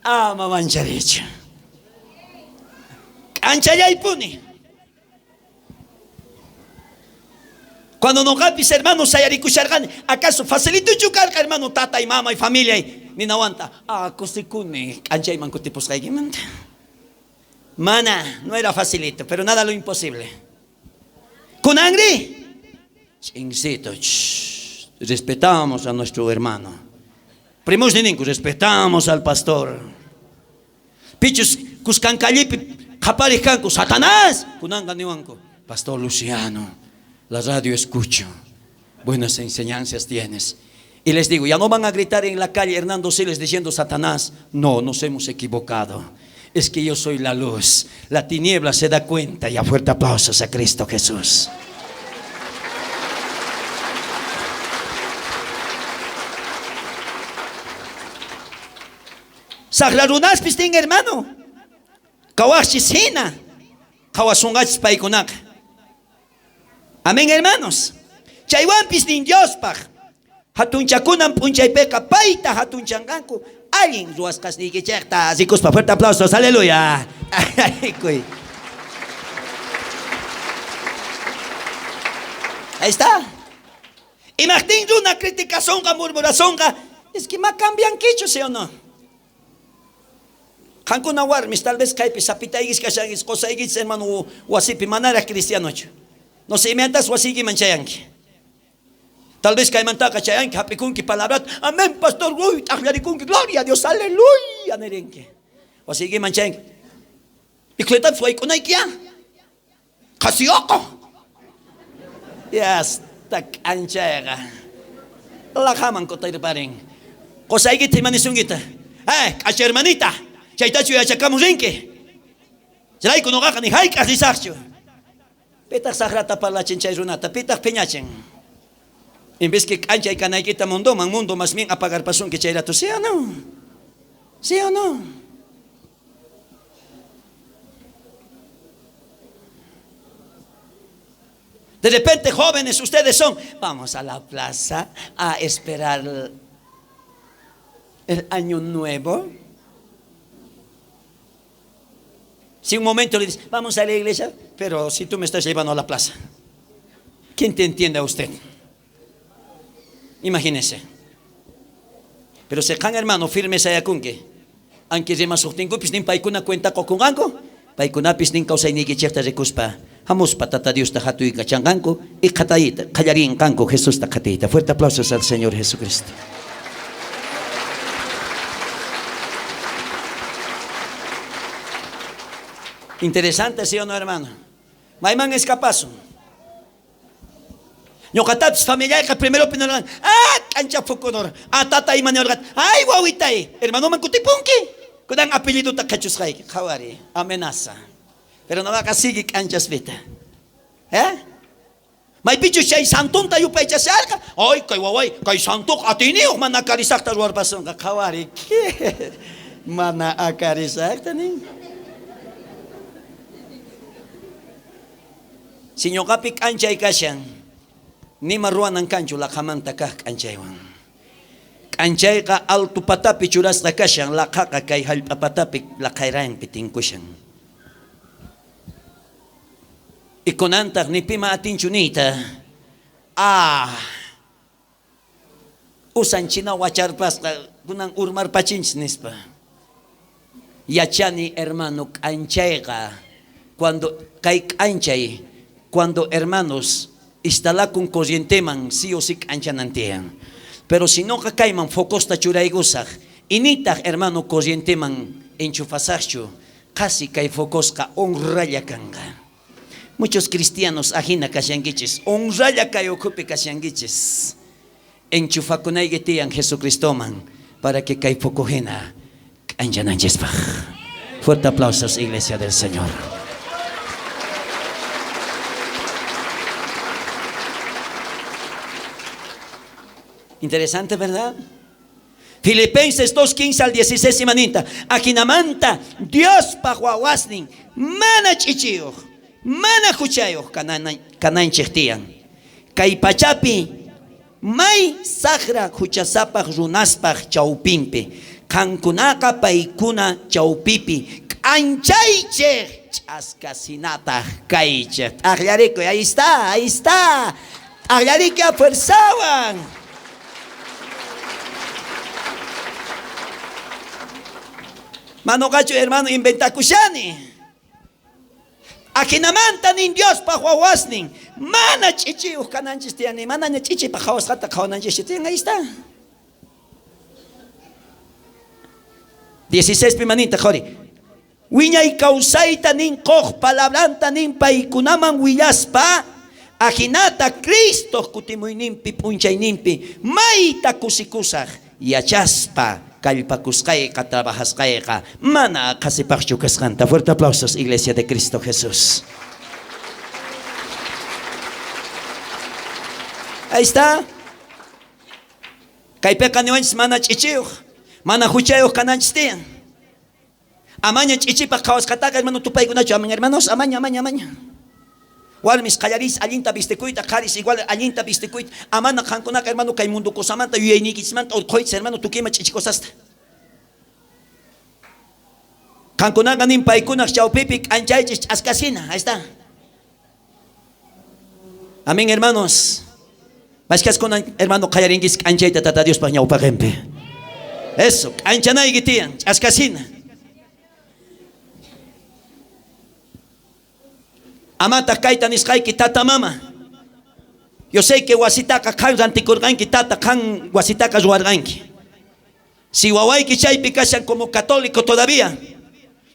Ama manchariychu. K'anchallaypuni. Cuando nuqapis, hermano, sayarikusharqani, ¿acaso facilitochu karqa, hermano, tatay, mamay, familiay ninawanta? Ah, kusikuni k'anchayman kutipusqaykimanta. Mana, no era facilito, pero nada lo imposible. Kunanri, ch'insito, ch-, respetamos a nuestro hermano. Primos ninku, respetamos al pastor. Pichus kuskan callepi qhapariq kanku, Satanás, kunanqa niwanku: "Pastor Luciano, la radio escucho, buenas enseñanzas tienes". Y les digo, ya no van a gritar en la calle Hernando Siles diciendo: "Satanás, no, nos hemos equivocado. Es que yo soy la luz. La tiniebla se da cuenta". Ya, fuerte aplausos a Cristo Jesús. Saqra runaspis nin, hermano, kawaqchis hina, qhawasunqachis paykunaqa. Amén, hermanos. Chaywanpis nin Diospaq: "Hatunchakunan p'unchaypiqa payta hatunchanqanku, allin ruwasqasniykichikta rikuspa". Fuerte aplausos, aleluya. Kuy. Ahí está. Imaqtin runa criticasunqa, murmurasunqa, es que ma cambiankichu, ¿sí o no? Qankuna warmis, tal vez kaypi sapitaykichis kashankichis, qusaykichis hermano wasipi manaraq cristianochu. No sé, imaynatachus wasiykiman chayanki. Tal vez kaymantaqa chayanki, hap'ikunki palabrata: "Amén, pastor, uy", t'aqllarikunki, "Gloria a Dios, aleluya", nirinki. Wasiykiman chayanki. Iglesiatapis wayk'unayki ya. Qhasi uqu. Ya está k'anchayqa. Laqhaman kutirparin. Qusaykita ima nisunkita. Eh, k'acha hermanita, chaytachu yachakamun rinki? Chayrayku nuqaqa ni hayk'aq risaqchu. Pitaq saqrata parlachin chay runata? Pitaq phiñachin? En vez que k'anchay kanaykita mundoman, mundo más bien apagarpasunki chay rato, ¿sí o no? ¿Sí o no? De repente, jóvenes, ustedes son: "Vamos a la plaza a esperar el año nuevo". Si un momento le dices: "Vamos a la iglesia", pero si tú me estás llevando a la plaza, ¿quién te entiende a usted? Imagínese. Pero si qan hermano firme sayakunki, anki rimasuqtinkupis nin paykuna cuenta qukunqanku, paykunapis nin kawsayniykichikta rikuspa, hamuspa Tata Diosta hatuykachanqanku y qhatayta, qallarinqanku Jesusta qhatiyta. Fuerte aplausos al Señor Jesucristo. Interesante, ¿sí o no, hermano? Mayman escapasun. Ñuqatapis familiayqa primeropi nirqan: "Ah, k'ancha pukunur. Ah, tata, ima niwarqat? Ay, wawitay, hermanoman kutipunki. Kunan apellidota qhichusqayki", qhawari, amenaza. Pero nuqaqa sigui k'anchaspita. ¿Eh? Maypichus chay santonta yupaychasharqa: "Ay, kay waway, kay santoqa atiyniyuq, mana akarisaqta ruwarpasunqa", qhawari. Mana akarisaqta nin. Si ñuqapi k'anchay kashan, nima ruwanan kanchu laqhamanta kaq k'anchaywan. K'anchayqa alto patapi churasqa kashan, laqhaqa kay hallp'a patapi laqhayranpi tinkushan. Y kunantaq ni pima atinchu niyta: "Ah, usan china wacharpasqa, kunan urmarpachinchis", nispa. Yachani, hermano, k'anchayqa, cuando kay k'anchay, cuando, hermanos, instalakun corrienteman, sí o sí k'anchanan tiyan. Pero si nuqa kayman focosta churaykusaq, y nitaq, hermano, corrienteman enchufasaqchu, qasi kay focosqa honralla kanqa. Muchos cristianos ajina kashankichis, honralla kay ukhupi kashankichis. Enchufakunayki tiyan Jesucristoman para que kay foco jina k'anchananchispaq. Fuerte aplausos, Iglesia del Señor. Interesante, ¿verdad? Filipenses dos quince al dieciséis ima ninta: Ajinamanta Diospa wawasnin mana ch'ichiyuq, mana juchayuq kanan-, kananchiq tiyan. Kay pachapi may saqra juchasapaq runaspaq chawpinpi, qankunaqa paykuna chawpipi k'anchaychiq, ch'askasinataq kaychiq. T'aqllarikuy, ahí está, ahí está. T'aqllarikuy fuerzawan. Ma noqachu, hermano, inventakushani. Ajinamanta nin Diospa wawasnin, mana ch'ichiyuq kananchis tiyan, ni manaña ch'ichipaq qhawasqata qhawananchis tiyan, ahí está. Dieciséis pi ima ninta qori. Wiñay kawsayta nin, quq palabranta nin, paykunaman willaspa, ajinata Cristoq kutimuyninpi, p'unchayninpi mayta kusikusaq yachaspa, kallpakusqayqa, trabajasqayqa mana qasipaqchu kasqanta. Fuerte aplausos, Iglesia de Cristo Jesús. Ahí está. Kaypiqa niwanchis mana ch'ichiyuq, mana juchayuq kananchis tiyan. Amaña ch'ichipaq qhawasqataqa, hermano, tupaykunachu. Amén, hermanos. Amaña, amaña, amaña. Warmis, qallariychis allinta vistikuyta, qharis igual allinta vistikuyta. Amana qankunaqa, hermano, kay mundo cosamanta, yuyayniykichismanta urqhuychis, hermano, tukuy ima ch'ichi cosasta. Qankunaqa nin, paykunaq chawpipi k'anchaychis ch'askasina. Ahí está. Amén, hermanos. Mashkhas kunan, hermano, qallarinkichis k'anchayta Tata Diospa ñawpaqinpi. Eso, k'anchanayki tiyan, ch'askasina. Amataq kayta nisqayki, tata, mama. Yo sé que wasitaqa qan rantikurqanki, tata, qan wasitaqa ruwarqanki. Si wawayki chaypi kashan como católico todavía,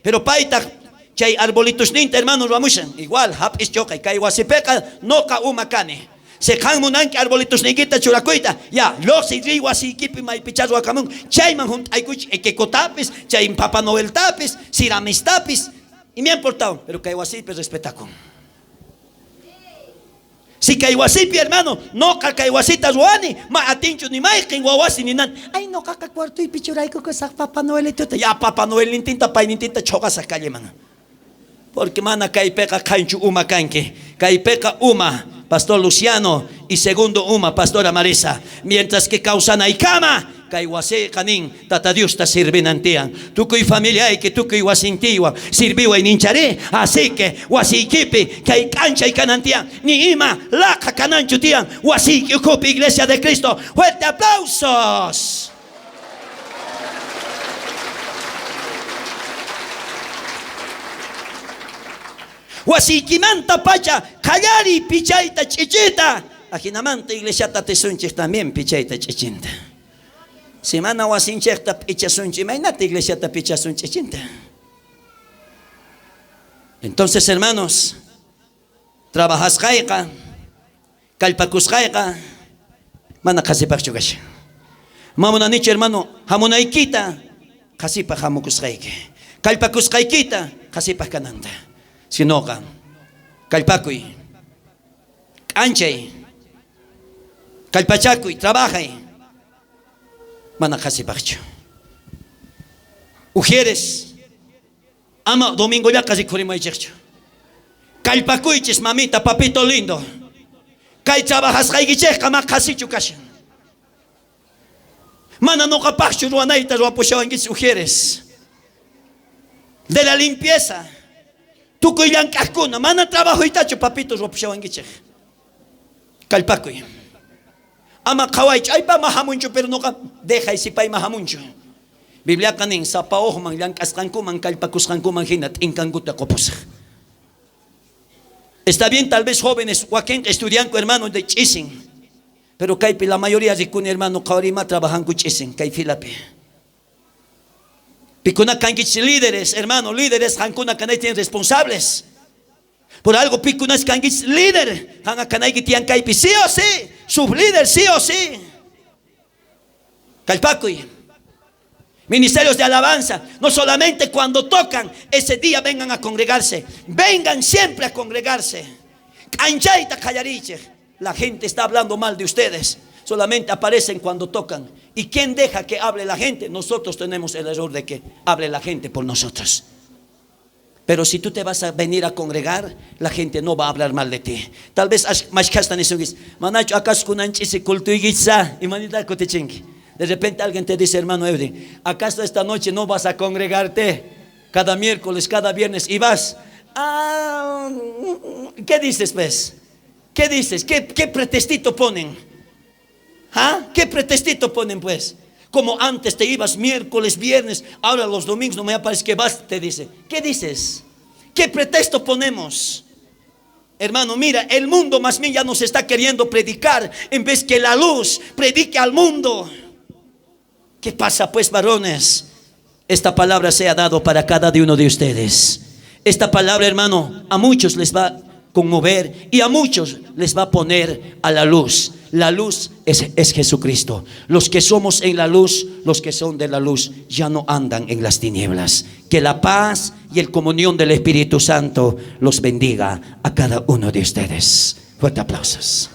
pero paytaq chay arbolitosninta, hermano, ruwamushan. Igual, hap'is chuqay, kay wasipiqa noqa uma kani. Si qan munanki arbolitosniykita churakuyta, ya, lluqsiy, riy wasiykipi maypichá ruwakamun, chayman hunt'aykuchik equecotapis, chay Papá Noeltapis, ciramestapis, y me ha importado, pero kay wasiypi respetakun. Si kay wasipi, hermano, noqa kay wasita ruwani, ma atinchu ni mayqin wawasi ninanta, ay, noqaqa cuartoypi churaykukusaq Papá Noelituta. Ya, Papá Noelnintinta, paynintinta chuqasaq calleman. Porque mana kaypiqa qanchu uma kanki. Kaypiqa uma, Pastor Luciano, y segundo uma, Pastora Marisa. Mientras que kawsanaykama, kay wasiqa nin, Tata Diosta sirvinan tiyan. Tukuy familiayki, tukuy wasintiywan sirviway ninchari. Así que wasiykipi kay k'anchay kanan tiyan. Ni ima laqa kananchu tiyan wasiyki ukhupi, Iglesia de Cristo. Fuerte aplausos. Wasiykimantapacha qallariy pichayta, ch'ichita. Ajinamanta iglesiata atisunchik también pichayta, ch'ichinta. Si mana wasinchikta pichasunchik, imaynata iglesiata pichasun, ch'ichinta? Entonces, hermanos, trabajasqayqa, kallpakusqayqa mana qasipaqchu kashan. Ma munanichu, hermano, hamunaykita qasipaq hamukusqayki, kallpakusqaykita qasipaq kananta. Sinoqa kallpakuy, k'anchay, kallpachakuy, trabajay, mana qasipaqchu. Ujieres, ama domingollaqa rikhurimaychikchu. Kallpakuychis, mamita, papito lindo. Kay trabajasqaykichikqa ma qasichu kashan. Mana noqapaqchu ruwanayta ruwapushawankichis, ujieres de la limpieza. Tukuy llank'aqkuna, mana trabajoytachu, papito, ruwapushawankichik. Kallpakuy. Ama qhawaychu, ay, pa, ma hamunchu, pero noqa dejay, si pay ma hamunchu. Bibliaqa nin, sapa hukman llank'asqankuman, kallpakusqankuman hina t'inkankuta qupusaq. Está bien, tal vez jóvenes, wakinqa estudianku, hermano, de ch'isin. Pero kaypi la mayoría rikuni, hermano, qhawariy ma trabajanku ch'isin, kay filapi. Pikuna kankichis líderes, hermano, líderes, qankuna kanayki tiyan responsables. Por algo pikunas kankichis líder, qanqa kanayki tiyan kaypi, sí o sí, sublíder, sí o sí. Kallpakuy. Ministerios de alabanza, no solamente cuando tocan, ese día vengan a congregarse, vengan siempre a congregarse. K'anchayta qallariychik. La gente está hablando mal de ustedes. Solamente aparecen cuando tocan. ¿Y quién deja que hable la gente? Nosotros tenemos el error de que hable la gente por nosotros. Pero si tú te vas a venir a congregar, la gente no va a hablar mal de ti. Tal vez ash-, mashkhasta nisunkis, manachu acaso kunan ch'isi cultuykichisqa, imanita kutichinki? De repente alguien te dice, hermano Edwin, ¿acaso esta noche no vas a congregarte? Cada miércoles, cada viernes, y vas. Ah, ¿qué dices, pues? ¿Qué dices? ¿Qué, qué pretextito ponen? ¿Ah? ¿Qué pretextito ponen, pues? Como antes te ibas miércoles, viernes, ahora los domingos no me aparece que vas, te dice. ¿Qué dices? ¿Qué pretexto ponemos? Hermano, mira, el mundo más bien ya nos está queriendo predicar en vez que la luz predique al mundo. ¿Qué pasa, pues, varones? Esta palabra sea dado para cada de uno de ustedes. Esta palabra, hermano, a muchos les va a conmover y a muchos les va a poner a la luz. La luz es, es Jesucristo. Los que somos en la luz, los que son de la luz, ya no andan en las tinieblas. Que la paz y el comunión del Espíritu Santo los bendiga a cada uno de ustedes. Fuerte aplausos.